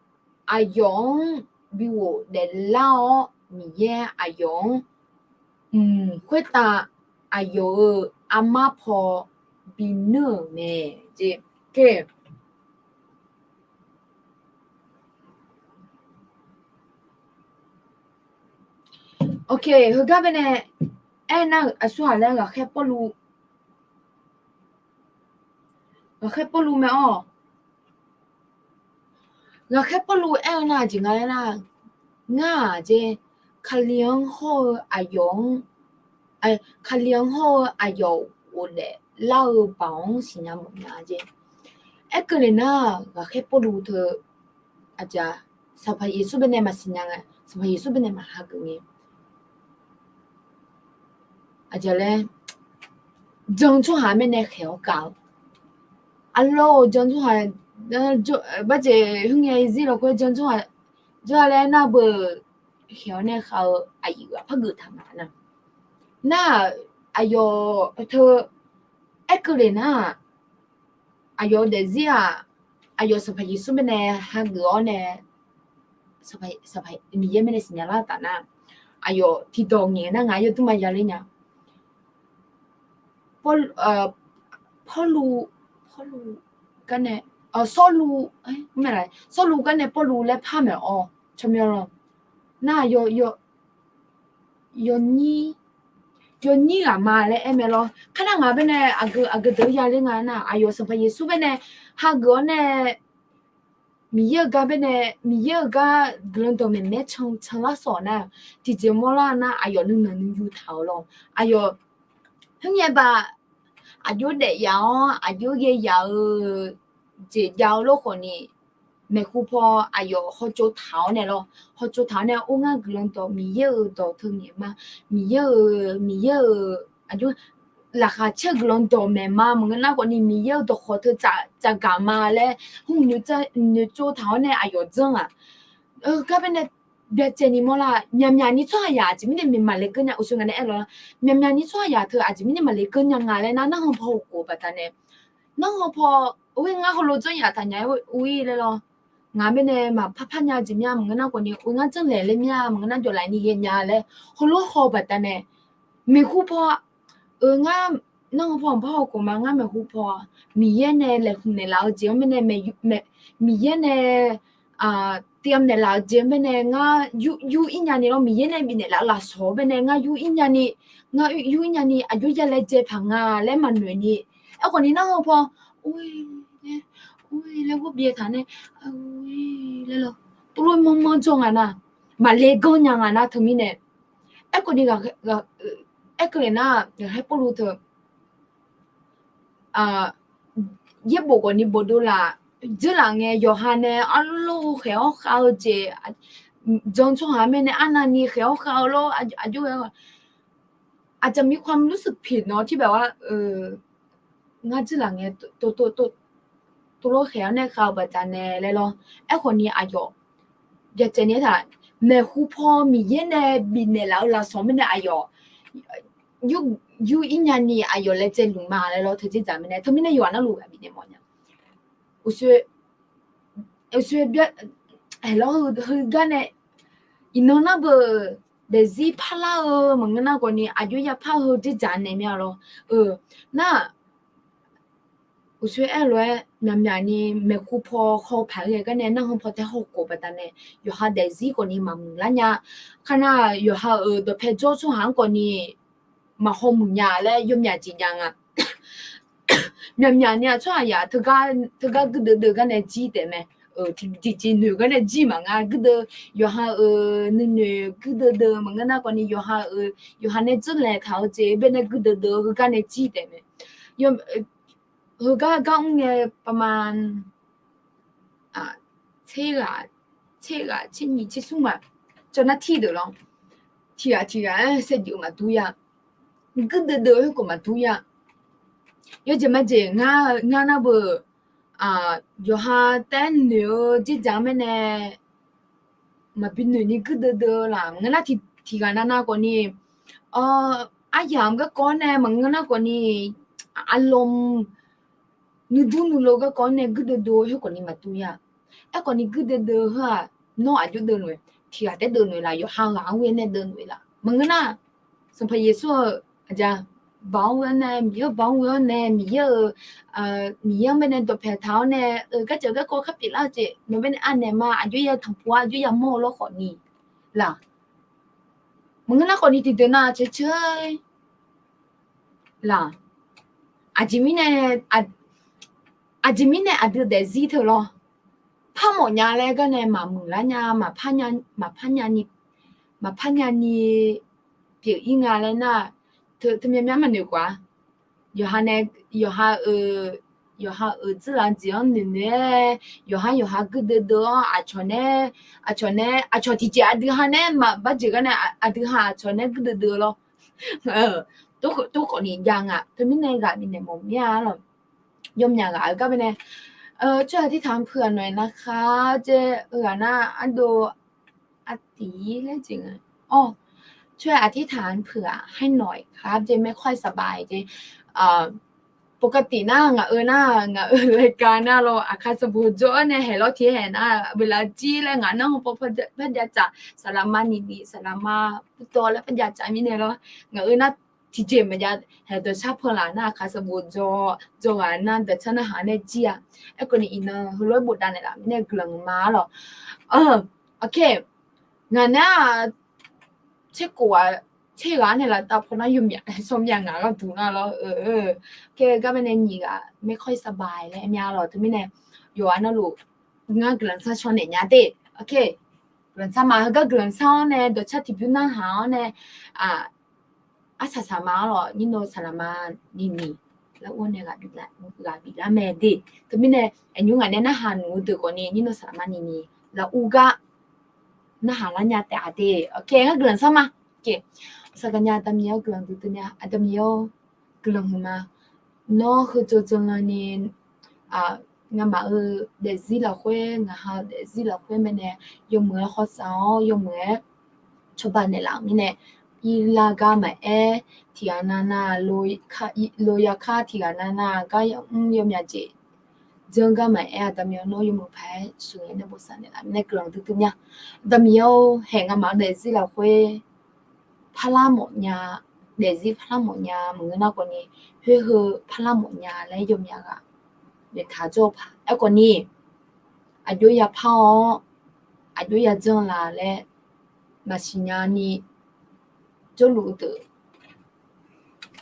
aqyawf-anr bi ghofdaef lar-awr, Miqyaer aqyawf-anr mq khoertav aqyawf-euq armar paw bi nuir-euq mae. Jeq, Ok, heugar baenae aernar-euq aqsurghaq laer ghaqkhaer Pawrluv, ghaqkhaer Pawrluv mae-awr. Ghaqkhaer Pawrluv aer-eu nar aqjeq nga laer nar, ngar-aq jeq, Kali-anr hawr-eu aqyawf-anr, Kali-anr hawr-eu aqyawf ghofdaef lar-eu baoq-anr siqnya mawf nya jeq. Aerkeuv le nar, ghaqkhaer Pawrluv teu, aqjeq, Sanqpaq Yeqsur baenae maqsiqnya nga, Sanqpaq Yeqsur baenae maqhageuf ngae, aqjeq laer jan tsawrhaq mirnae khaeq-awr gav-eu. Arlawr-eu jan tsawrhaq, barjeq khoerngae zir lafkhoer jan tsawrhaq jawr-a laer nar beu khaeq-awr nae khav-eu aqyuif ghaq par geuf taq nga nar. Nar-aq, aqyawf teu aerkeuv le nar-aq, aqyawf-eu daefzir-aq, aqyawf Sanqpaq Yeqsur mirnae hageuf-awr nae, Miqyaer mirnae siqnya lar taf nar, aqyawf tiqdawq ngaeq nar ngaq yawdur ma ya ler nya. Pawrluv, Pawrluv, Pawrluv gar nae, Sawrluv, Sawrluv gar nae Pawrluv laer par maeq-awr tsawrmyanr lawr. Nar yawnyir, yawnyir ghaq ma laer aer mae lawr. Kar nar ngaq baenae aqgeu aqgeu deuq ya ler nga nar, aqyawf Sanqpaq Yeqsur baenae hageuf-awr nae Miqyaer-eu gar baenae, Miqyaer-eu gar guiqlanq dawqmaeq maer can can lar sawq nar, tiqjeq mawrlar nar aqyawf nuinanq nuiyu taq-eu lawr. Aqyawf khoerngae baq, aqjox daef yaf-awr aqjox yaev yaf-eu jeq jav-eu lor khawf ni, maeqhu paw aqyawf hawtsov taq-awr nae lawr, hawtsov taq-awr nae or ngar guiqlanq dawq Miqyaer-euq dawq teu ngaeq ma, Miqyaer-euq, Miqyaer-euq aqjox laqkhaq caer-eu guiqlanq dawqmaeq ma, maqngeur nar khawf ni Miqyaer-euq dawqkhawq teu tsafgaq ma laer hmq noeqtsov taq-awr nae aqyawf janr-aq. Gar baenae byacaevni mawrlar, myaqmyaq ni tsawrhaqzaq aqjeq mirnae maqle geur nya, uqshoe ngaq nae aer lawr lar, myaqmyaq ni tsawrhaqzaq teu aqjeq mirnae maqle geur nya nga laer nar, narhaq paw khof baqdanae, narhaq paw, oe ngar heulof janr yaf taq nya-aer oe laer lawr. Ngaq baenae maqpar par nya jeq mya maqngeur nar khawf ni, oe ngar janrlaeq ler mya maqngeur nar jawqlaf ni ghae nya laer heulof haw baqdanae, maeqhu paw, eu ngar, narhaq paw maqpar haw khof ma, ngar maeqhu paw Miqyaer nae laeqhmq naeqlaf-eu jeq-anr baenae, Miqyaer nae tiqghaq naeqlaf-eu jeq-anr baenae ngar yur ir nya ni lawr, Miqyaer nae bifnaeq laf-eu lafsawq-anr baenae ngar yur ir nya ni, ngar yur ir nya ni aqjox ya laejae paq nga laer maqnoeq ni. Aerkhawf ni narhaq paw, or laer ghov byae taq nae, laer lawr, tuvlof manrmanr jawr nga nar, maqle ganr nya nga nar teumirnae. Aerkhawf ni, aerkeuv le nar ghaqkhaer Pawrluv teu yaerbof khawf ni bofdov laf, dzeurlaf ngae yawqha nae arlawr khaeq-awr khav-eu jeq, jan tsawrhaq-anr baenae arnavni khaeq-awr khav-eu lawr, aqjox-aer aqjeq mirkhanq รู้สึกผิด nawq-anr tiqbaeq-a, ngar dzeurlaf ngae tov lawr khaeq-awr nae khav-eu baqdanae laer lawr. Aerkhawf ni aqyawf byacaevni aertaq, maeqhu paw Miqyaer nae bifnaeq laf-eu lafsawq mirnae aqyawf yur ir nya ni aqyawf laejae luf ma laer lawr, teujeq dzaq mirnae, teumirnae yawqha navluf ghaq bifnaeq mawf nya. Uqshoe, uqshoe, aerlawr heugar nae iqnan nar beu daefzir parlar-eu maqngeur nar khawf ni aqjox yapar-eu heu jeqdzaq naeq mya lawr. Nar uqshoe aerlof-aer myaqmyaq ni maeqhu paw haw paq-aer ghae gar nae narhaq paw tae haw khof baqdanae, yawqha daefzir khawf ni maqmuiq lar nya. Kar nar yawqha-euq dawqpae jawr tsawrhaq-anr khawf ni maqhaw muiq nya laer yawmyaq jeq nya nga. Myaqmyaq ni-aq tsawrhaqzaq teugar guirdeuv deuv gar nae jir taef mae. Tiqjeq noeq gar nae jir maqnga, guirdeuv yawqha-euq nuinoeq guirdeuv deuv maqngeur nar khawf ni yawqha-euq, yawqha nae dzeur laeq taq-eu jeq baenae guirdeuv deuv-eu heugar nae jir taef mae. Heugar gar mr ngae pama tser ghaq, tser ghaq, tser nyiq, tser smr ma, cawv nar tir deuq lawr. Tiq ghaq tiq ghaq-aer saevdzeuf maqdur ya. Guirdeuv deuv-eu khoer khof maqdur ya. Yawjeq majeq ngar nar beu, yawqha taef-aer noeq-eu jeqdzaq-anr baenae maqbi noeq ni guirdeuv deuv-eu laf maqngeur nar, tiq ghaq navnav khawf ni aryamq garkawv-anr nae maqngeur nar khawf ni, arlawm nuidur nuilov garkawv-anr nae guirdeuv deuv-eu khoer khawf ni maqdur ya. Aerkhawf ni guirdeuv deuv-eu heu-aq, nawr aqjox deuv noeq, tiq ghaq taef-aer deuv noeq laf, yawqha ghaq-anr ghoe-awr nae deuv noeq laf maqngeur nar, Sanqpaq Yeqsur-euq aqja, Baoq-anr ghoe-awr nae, Miqyaer-euq Baoq-anr ghoe-awr nae, Miqyaer-euq, Miqyaer-anr baenae dawqpaeq taq-awr nae, garcaeq garkawv kharpyeuf lar-eu jeq nawq baenae anaeq ma, aqjox ya tanqpuq-a, aqjox yamawr-eu lawr khawf ni laf. Maqngeur nar khawf ni tiqdeuq nav ceuq ceuq laf. Aqjeq mirnae, aqjeq mirnae aqdui daefzir teu lawr, par mawf nya laer gar nae maqmuiq lar nya, maqpar nya, maqpar nya ni, maqpar nya ni pyeuf ir nga laer nar, teu, teumyav myav maqnoeq khawf-a. Yawqha nae, yawqha-euq, yawqha-euq dzeurlaf jeq-anr noeq noeq-aer, yawqha yawqha guirdeuv deuv-awr aqcawq nae, aqcawq nae, aqcawq tiqjeq aqdui ha nae maqbar jeq gar nae aqdui ha aqcawq nae guirdeuv deuv-eu lawr. Tov khawf ni jav nga. Teumirnae ghaq bifnaeq mawf mir-a lawq. Yawmyaq ghaq-eu gar baenae, ช่วยอธิษฐานเผื่อหน่อยนะคะ jeq-eu ghaq nar ardov artiv laer jeq nga. ช่วยอธิษฐานเผื่อให้หน่อยครับ jeq ไม่ค่อยสบาย jeq. ปกติ nar ngaq-eu nar ngaq-eu รายการ nar lawr aqkaq sanqbof jawr-awr nae haeq lawr tiq haeq nar beular jir laer ngaq nar hawpaw parjav tsaf saqlaqma nini saqlaqma purtawv laer parjav tsaf mirnae lawr ngaq-eu nar tiqjeq maqjav haeq dawqcar panlaf nar aqkaq sanqbof jawr jawr ghaq nar dawqcar narhaq nae jir-a. Aerkhawf ni iqnan heulof-aer bofdav naeqlaf mirnae guiqlanq ma-ar lawq. Ngaq nar-aq tserkhof-aq tser ghaq nae laftav pawnar yawmyaq sanr myav ngaq gharduq nar lawr. Aer-eu gar baenae nyiq ghaq ไม่ค่อยสบาย laer myav lawq. Teumirnae yawqghaq navluf ngar guiqlanq sar caw naeq nya de. Guiqlanq sar ma. Heugar guiqlanq sar-awr nae dawqcar tiqbymr narhaq-awr nae arsaq saqma-ar lawq. Nyir nov saqlaqma nini lar ur nae ghaq biflar mae de. Teumirnae aqnymr ngaq nae narhaq nmq-eu deuq khawf ni nyir nov saqlaqma nini lar ur gar narhaq lar nya taef-a de. Ngar guiqlanq sar ma. Saqgaqnya Aqda Miqyaer-awr guiqlanq duidui nya. Aqda Miqyaer-awr guiqlanq huiqma. Nawr heu dzaw dzaw lan ni ngamaf-euq daefzir lafkhoer ngaq ha-eu daefzir lafkhoer mae nae yawmuiq-aer hawsav-awr yawmuiq-aer cawba naeqlaf-euq mirnae irlar gar maqaer tiqghaq navnav loyakar tiqghaq navnav gar yamr yawmyaq jeq janr gar maqaer Aqda Miqyaer nawr yawmuiq paq-aer sheuqghae nae bosav naeqlaf mirnae guiqlanq duidui nya. Aqda Miqyaer-or haeq ngamaf-eu daefzir lafkhoer parlar mawf nya, daefzir parlar mawf nya maqngeur nar khawf ni khoer heu parlar mawf nya laer yawmyaq ghaq noeqtaq jawr-eu paq. Aerkhawf ni aqjox yapar-awr aqjox yajanr la laer maqsiq nya ni jawrluf-eu deuq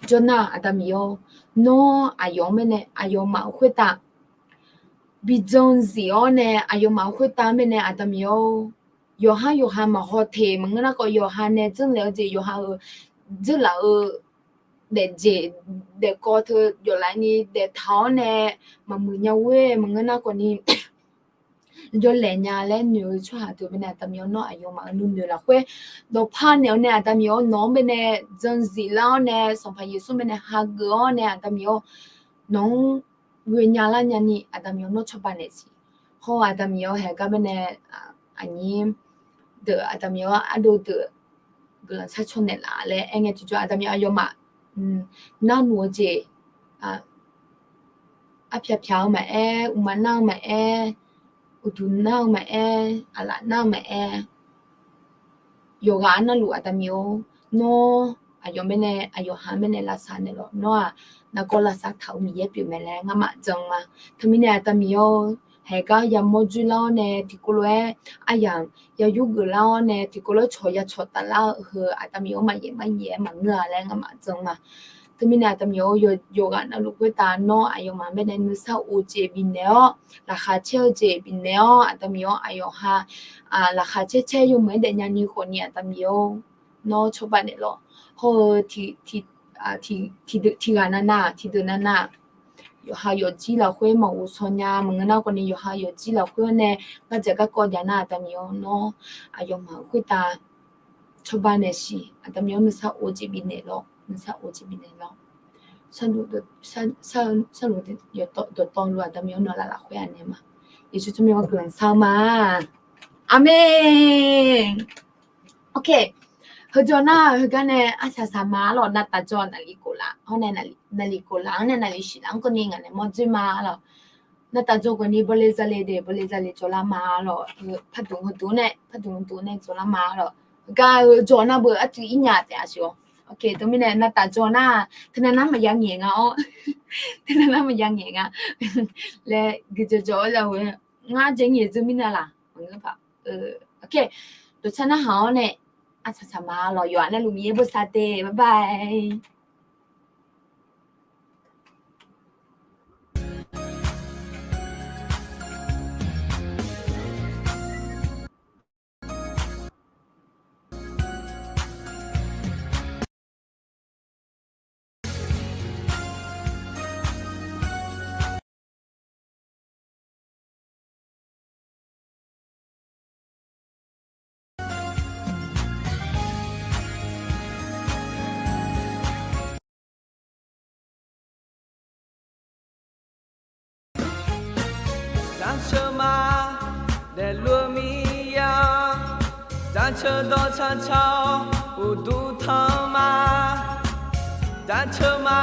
jawrnar Aqda Miqyaer-or, nawr aqyawf-anr mirnae aqyawfmaf-euq khoertav bijan zif-awr nae aqyawfmaf-euq khoertav mirnae Aqda Miqyaer-or, yawqhar yawqha maqhaw teq maqngeur nar khawf yawqha nae janrlaeq-eu jeq yawqha-euq dzeurlaf-eu daefjeq daefkawv teu yawflaf ni daeftaq-awr nae maqmuiq nya ghoer maqngeur nar khawf ni yawlaeq nya laer noeq-eu tsawrhaq deuq baenae Aqda Miqyaer nawr aqyawfmaf-euq nuinoeq lafkhoer dawqpar naeq-awr nae Aqda Miqyaer nawq-anr baenae jan zif lar-awr nae Sanqpaq Yeqsur baenae hageuf-awr nae Aqda Miqyaer nawq-anr ghoe nya lar nya ni Aqda Miqyaer nawr cawba naeq siq. Hawr-eu Aqda Miqyaer haeq gar baenae aqnyir deuq Aqda Miqyaer ardov deuq guiqlanq sar caw naeqlaf laer aer ngae tiqjawr Aqda Miqyaer aqyawfmaf narnuq-eu jeq arpyaq pyaq-eu maqaer, uqma nar-eu maqaer, uqduq nar-eu maqaer, aqlaf nar-eu maqaer, yawqghaq arnavluf Aqda Miqyaer-or, nawr aqyawf mirnae aqyawf ha mirnae lavsav naeqlaf nawr-aq nargawr lavsav taq-euq Miqyaer pyeuf mae laer ngamaf jan ma. Teumirnae Aqda Miqyaer-or, haeq gar yamawr dzoerlar-awr nae tiqkawv lof-aer aryamq yayur geuflar-awr nae tiqkawv lof-aer cawq ya cawq taflar-eu heu Aqda Miqyaer-or maqyaef maqyaef-aer maqngeur-a laer ngamaf jan ma. Teumirnae Aqda Miqyaer-or, yawqghaq navluf khoertav nawr aqyawfmaf mirnae nuisar of jeq bifnaeq-awr, laqkhaq caer-eu jeq bifnaeq-awr, Aqda Miqyaer-or, aqyawf ha laqkhaq caer caer yawmuiq-aer daefnya ni khawf ni Aqda Miqyaer-or, nawr cawba naeqlaf. Hawr-eu tiqghaq navnav tiqdeuq navnav yawqha yawfjir lafkhoer maqghof shaw nya maqngeur nar khawf ni yawqha yawfjir lafkhoer-anr nae gardzaq garkawv jav nar Aqda Miqyaer-or, nawr aqyawfmaf-euq khoertav cawba naeqsiq. Aqda Miqyaer-or, nuisar of jeq bifnaeq lawr, nuisar of jeq bifnaeq lawr. Sarluf dawqtawvluf Aqda Miqyaer-or, nawq laf lafkhoer anaeq ma. Yeqsur tsawrmyanr-anr guiqlanq sar-eu ma. Aqmeq. Ok. Heujawr nar heugar nae arsaq saq ma-ar lawq. Navtaf jawr naqli khof laf-anr nae naqli khof laf-anr nae naqli shif laf-anr kawv ni ngaq nae mawr dzoer ma-ar lawq. Navtaf jawr khawf ni bawle zale de bawle zale jawrlar ma-ar lawq. Pardmq heuduq nae pardmq heuduq nae jawrlar ma-ar lawq. Heugar heujawr nar beu arcuiv ir nya taef-a siq-awr. Ok, teumirnae navtaf jawr nar teunav nar maqya ngaeq nga-awr, teunav nar maqya ngaeq nga laer guiqdzaw dzaw-awr za-eu ngar jeq ngaeq dzeur mirnae laq maqngeur paq. Ok, dawqcar narhaq-awr nae arsaq saq ma-ar lawq. Yawqha navluf Miqyaer bosav de. Bye bye. Jaceuq dawqtsaq tsaq-awr uqduq tanq ma. Jaceuq ma,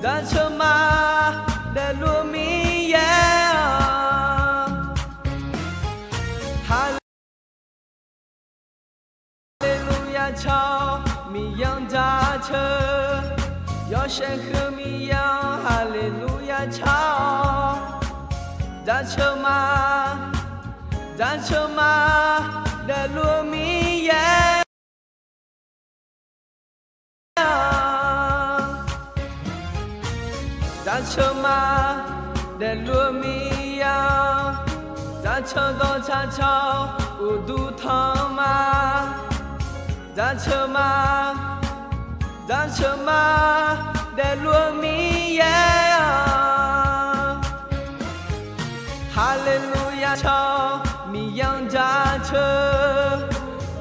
jaceuq ma, daefluf Miqyaer-aq. Haleluya tsaq-awr Miqyaer-anr jaceuq. Yawshaef heu Miqyaer-anr haleluya tsaq-awr. Jaceuq ma, jaceuq ma, daefluf Miqyaer-aq. Jaceuq ma, daefluf Miqyaer-aq. Jaceuq dawqtsaq tsaq-awr uqduq tanq ma. Jaceuq ma, jaceuq ma, daefluf Miqyaer-aq. Haleluya tsaq-awr Miqyaer-anr jaceuq.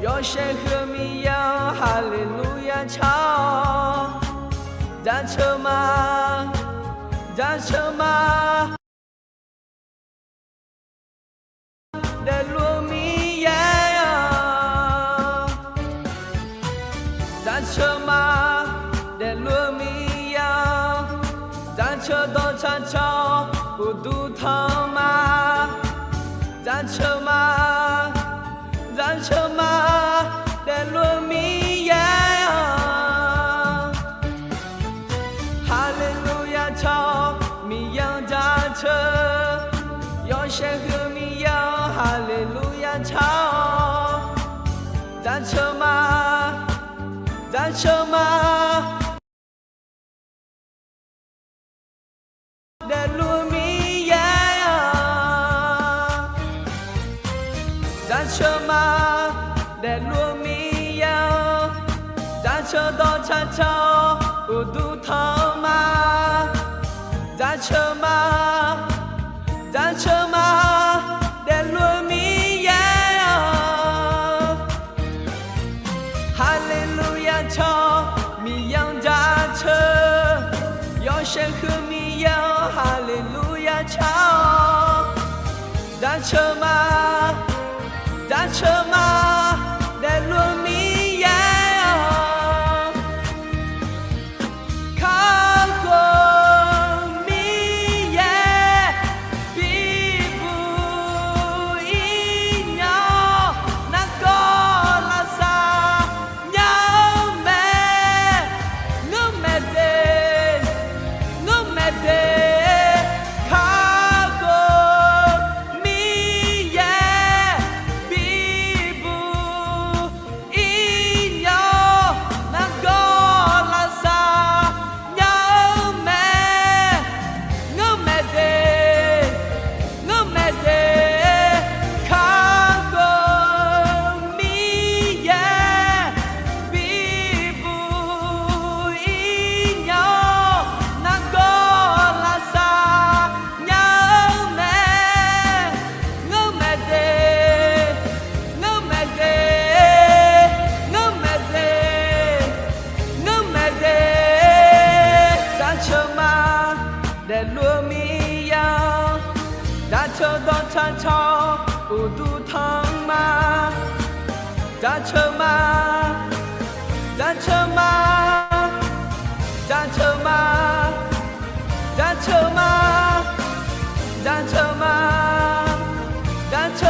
Yawshaef heu Miqyaer-anr haleluya tsaq-awr. Jaceuq ma, jaceuq ma, daefluf Miqyaer-aq. Jaceuq ma, daefluf Miqyaer-aq. Jaceuq dawqtsaq tsaq-awr uqduq tanq ma. Jaceuq ma, jaceuq ma, daefluf Miqyaer-aq. Haleluya tsaq-awr Miqyaer-anr jaceuq. Yawshaef heu Miqyaer-anr haleluya tsaq-awr. Jaceuq ma, jaceuq ma, daefluf Miqyaer-aq. Jaceuq ma, daefluf Miqyaer-aq. Jaceuq dawqtsaq tsaq-awr uqduq tanq ma. Jaceuq ma, jaceuq ma, daefluf Miqyaer-aq. Haleluya tsaq-awr Miqyaer-anr jaceuq. Yawshaef heu Miqyaer-anr haleluya tsaq-awr. Jaceuq ma, jaceuq ma, daefluf Miqyaer-aq. Kakhof Miqyaer bibuq-ir nya-awr, nargawr lavsav nya-eu mae. Ngeurmaeq de, ngeurmaeq de, kakhof Miqyaer bibuq-ir nya-awr, nargawr lavsav nya-eu mae. Ngeurmaeq de, ngeurmaeq de, kakhof Miqyaer bibuq-ir nya-awr, nargawr lavsav nya-eu mae. Ngeurmaeq de, ngeurmaeq de, ngeurmaeq de, ngeurmaeq de, jaceuq ma, daefluf Miqyaer-aq. Jaceuq dawqtsaq tsaq-awr uqduq tanq ma. Jaceuq ma, jaceuq ma, jaceuq ma, jaceuq ma, jaceuq ma, jaceuq